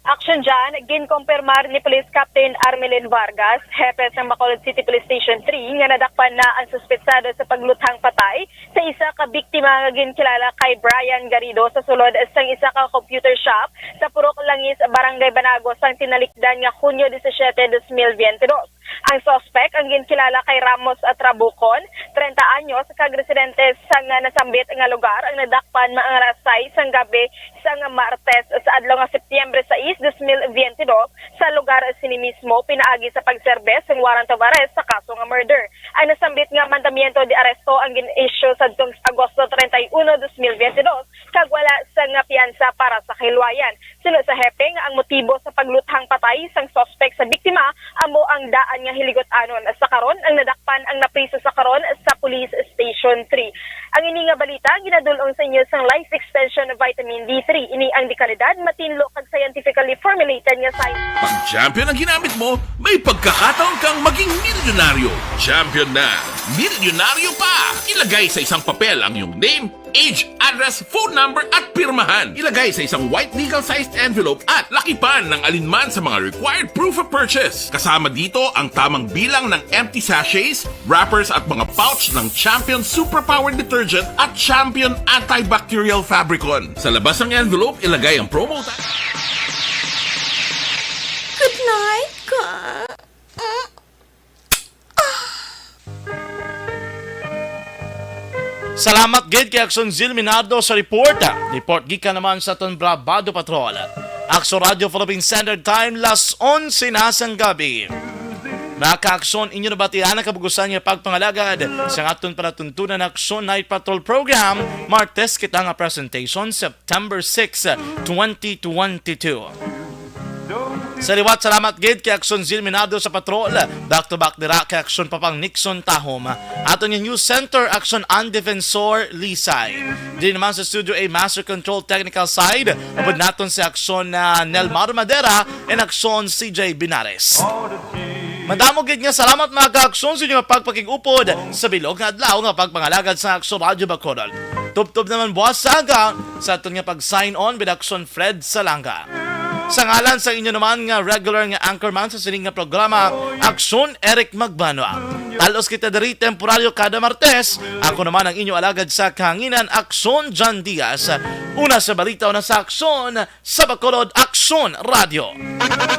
Action dyan, ginkumpirmar ni Police Captain Armelin Vargas, hepe sa Bacolod City Police Station three, nga nadakpan na ang suspetsado sa pagluthang patay sa isa ka biktima nga ginkilala kay Brian Garrido sa sulod sang isa ka computer shop sa Purok Langis, Barangay Banago, sang tinalikdan nga Hunyo disisiete, dos mil biyente dos. Ang suspek ang ginkilala kay Ramos Trabucon, treinta anyos, kag residente sang nasambit nga lugar, ang nadakpan mga alas sais sang gabi sang Martes sa adlaw nga Setyembre sais, dos mil biyente dos, sa lugar sini mismo pinaagi sa pagserbe sang warrant of arrest sa kaso nga murder. Ang nasambit nga mandamiento de arresto ang gin-issue sadtong Agosto treinta y uno, dos mil biyente dos, kag wala sang piyansa para sa kahilwayan. Suno sa hepe nga ang motibo sa pagluthang patay sang suspek sa biktima amo ang daan nga hiligot-anon. Sa karon, ang nadakpan ang napriso sa karon sa Police Station three. Ang ini nga balita ginadul-ong sa inyo sang Life Extension Vitamin D three. Ini ang dekalidad, matinlo kag scientifically formulated nga science. Pag champion ang ginamit mo, may pagkakataon kang maging milyonaryo. Champion na, milyonaryo pa! Ilagay sa isang papel ang iyong name, age, address, phone number, at pirmahan. Ilagay sa isang white legal-sized envelope at lakipan ng alinman sa mga required proof of purchase. Kasama dito ang tamang bilang ng empty sachets, wrappers, at mga pouch ng Champion Superpower Detergent at Champion Antibacterial Fabricon. Sa labas ng envelope, ilagay ang promo tag. Good night, ka. Salamat gid kay Action Zil Minardo sa report. Report gikan naman sa aton Brabado Patrol. Action Radio Philippine Standard Time, las onse na sang gabi. Mga ka-aksyon, inyo nabatian ang kabugusan nga pagpangalagad sa aton palatuntunan Action Night Patrol Program, Martes kita nga presentation, September six, twenty twenty-two. Sa liwat, salamat gid kay Aksyon Zil Minado sa patrol. Back to back dira kay Aksyon Papang Nixon Tahom. Aton nga news center, Aksyon An Defensor Lisay. Diri naman sa Studio A Master Control Technical Side, upod naton si Aksyon na Nelmar Madera and Aksyon C J Binares. Madamo gid nga salamat, mga ka-Aksyon, sa inyo nga pagpakig-upod sa bilog nga adlaw nga pagpangalagad sa Aksyon Radyo Bacolod. Tubtob naman buwas sa aga sa aton nga pag-sign on with Aksyon Fred Salanga. Sa ngalan sa inyo naman nga regular nga anchorman sa sining nga programa, Aksyon Eric Magbanwa. Talos kita diri temporaryo kada Martes. Ako naman ang inyo alagad sa kahanginan, Aksyon John Diaz. Una sa balita, una sa aksyon, sa Bacolod Aksyon Radyo.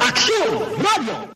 Aksyon Radyo.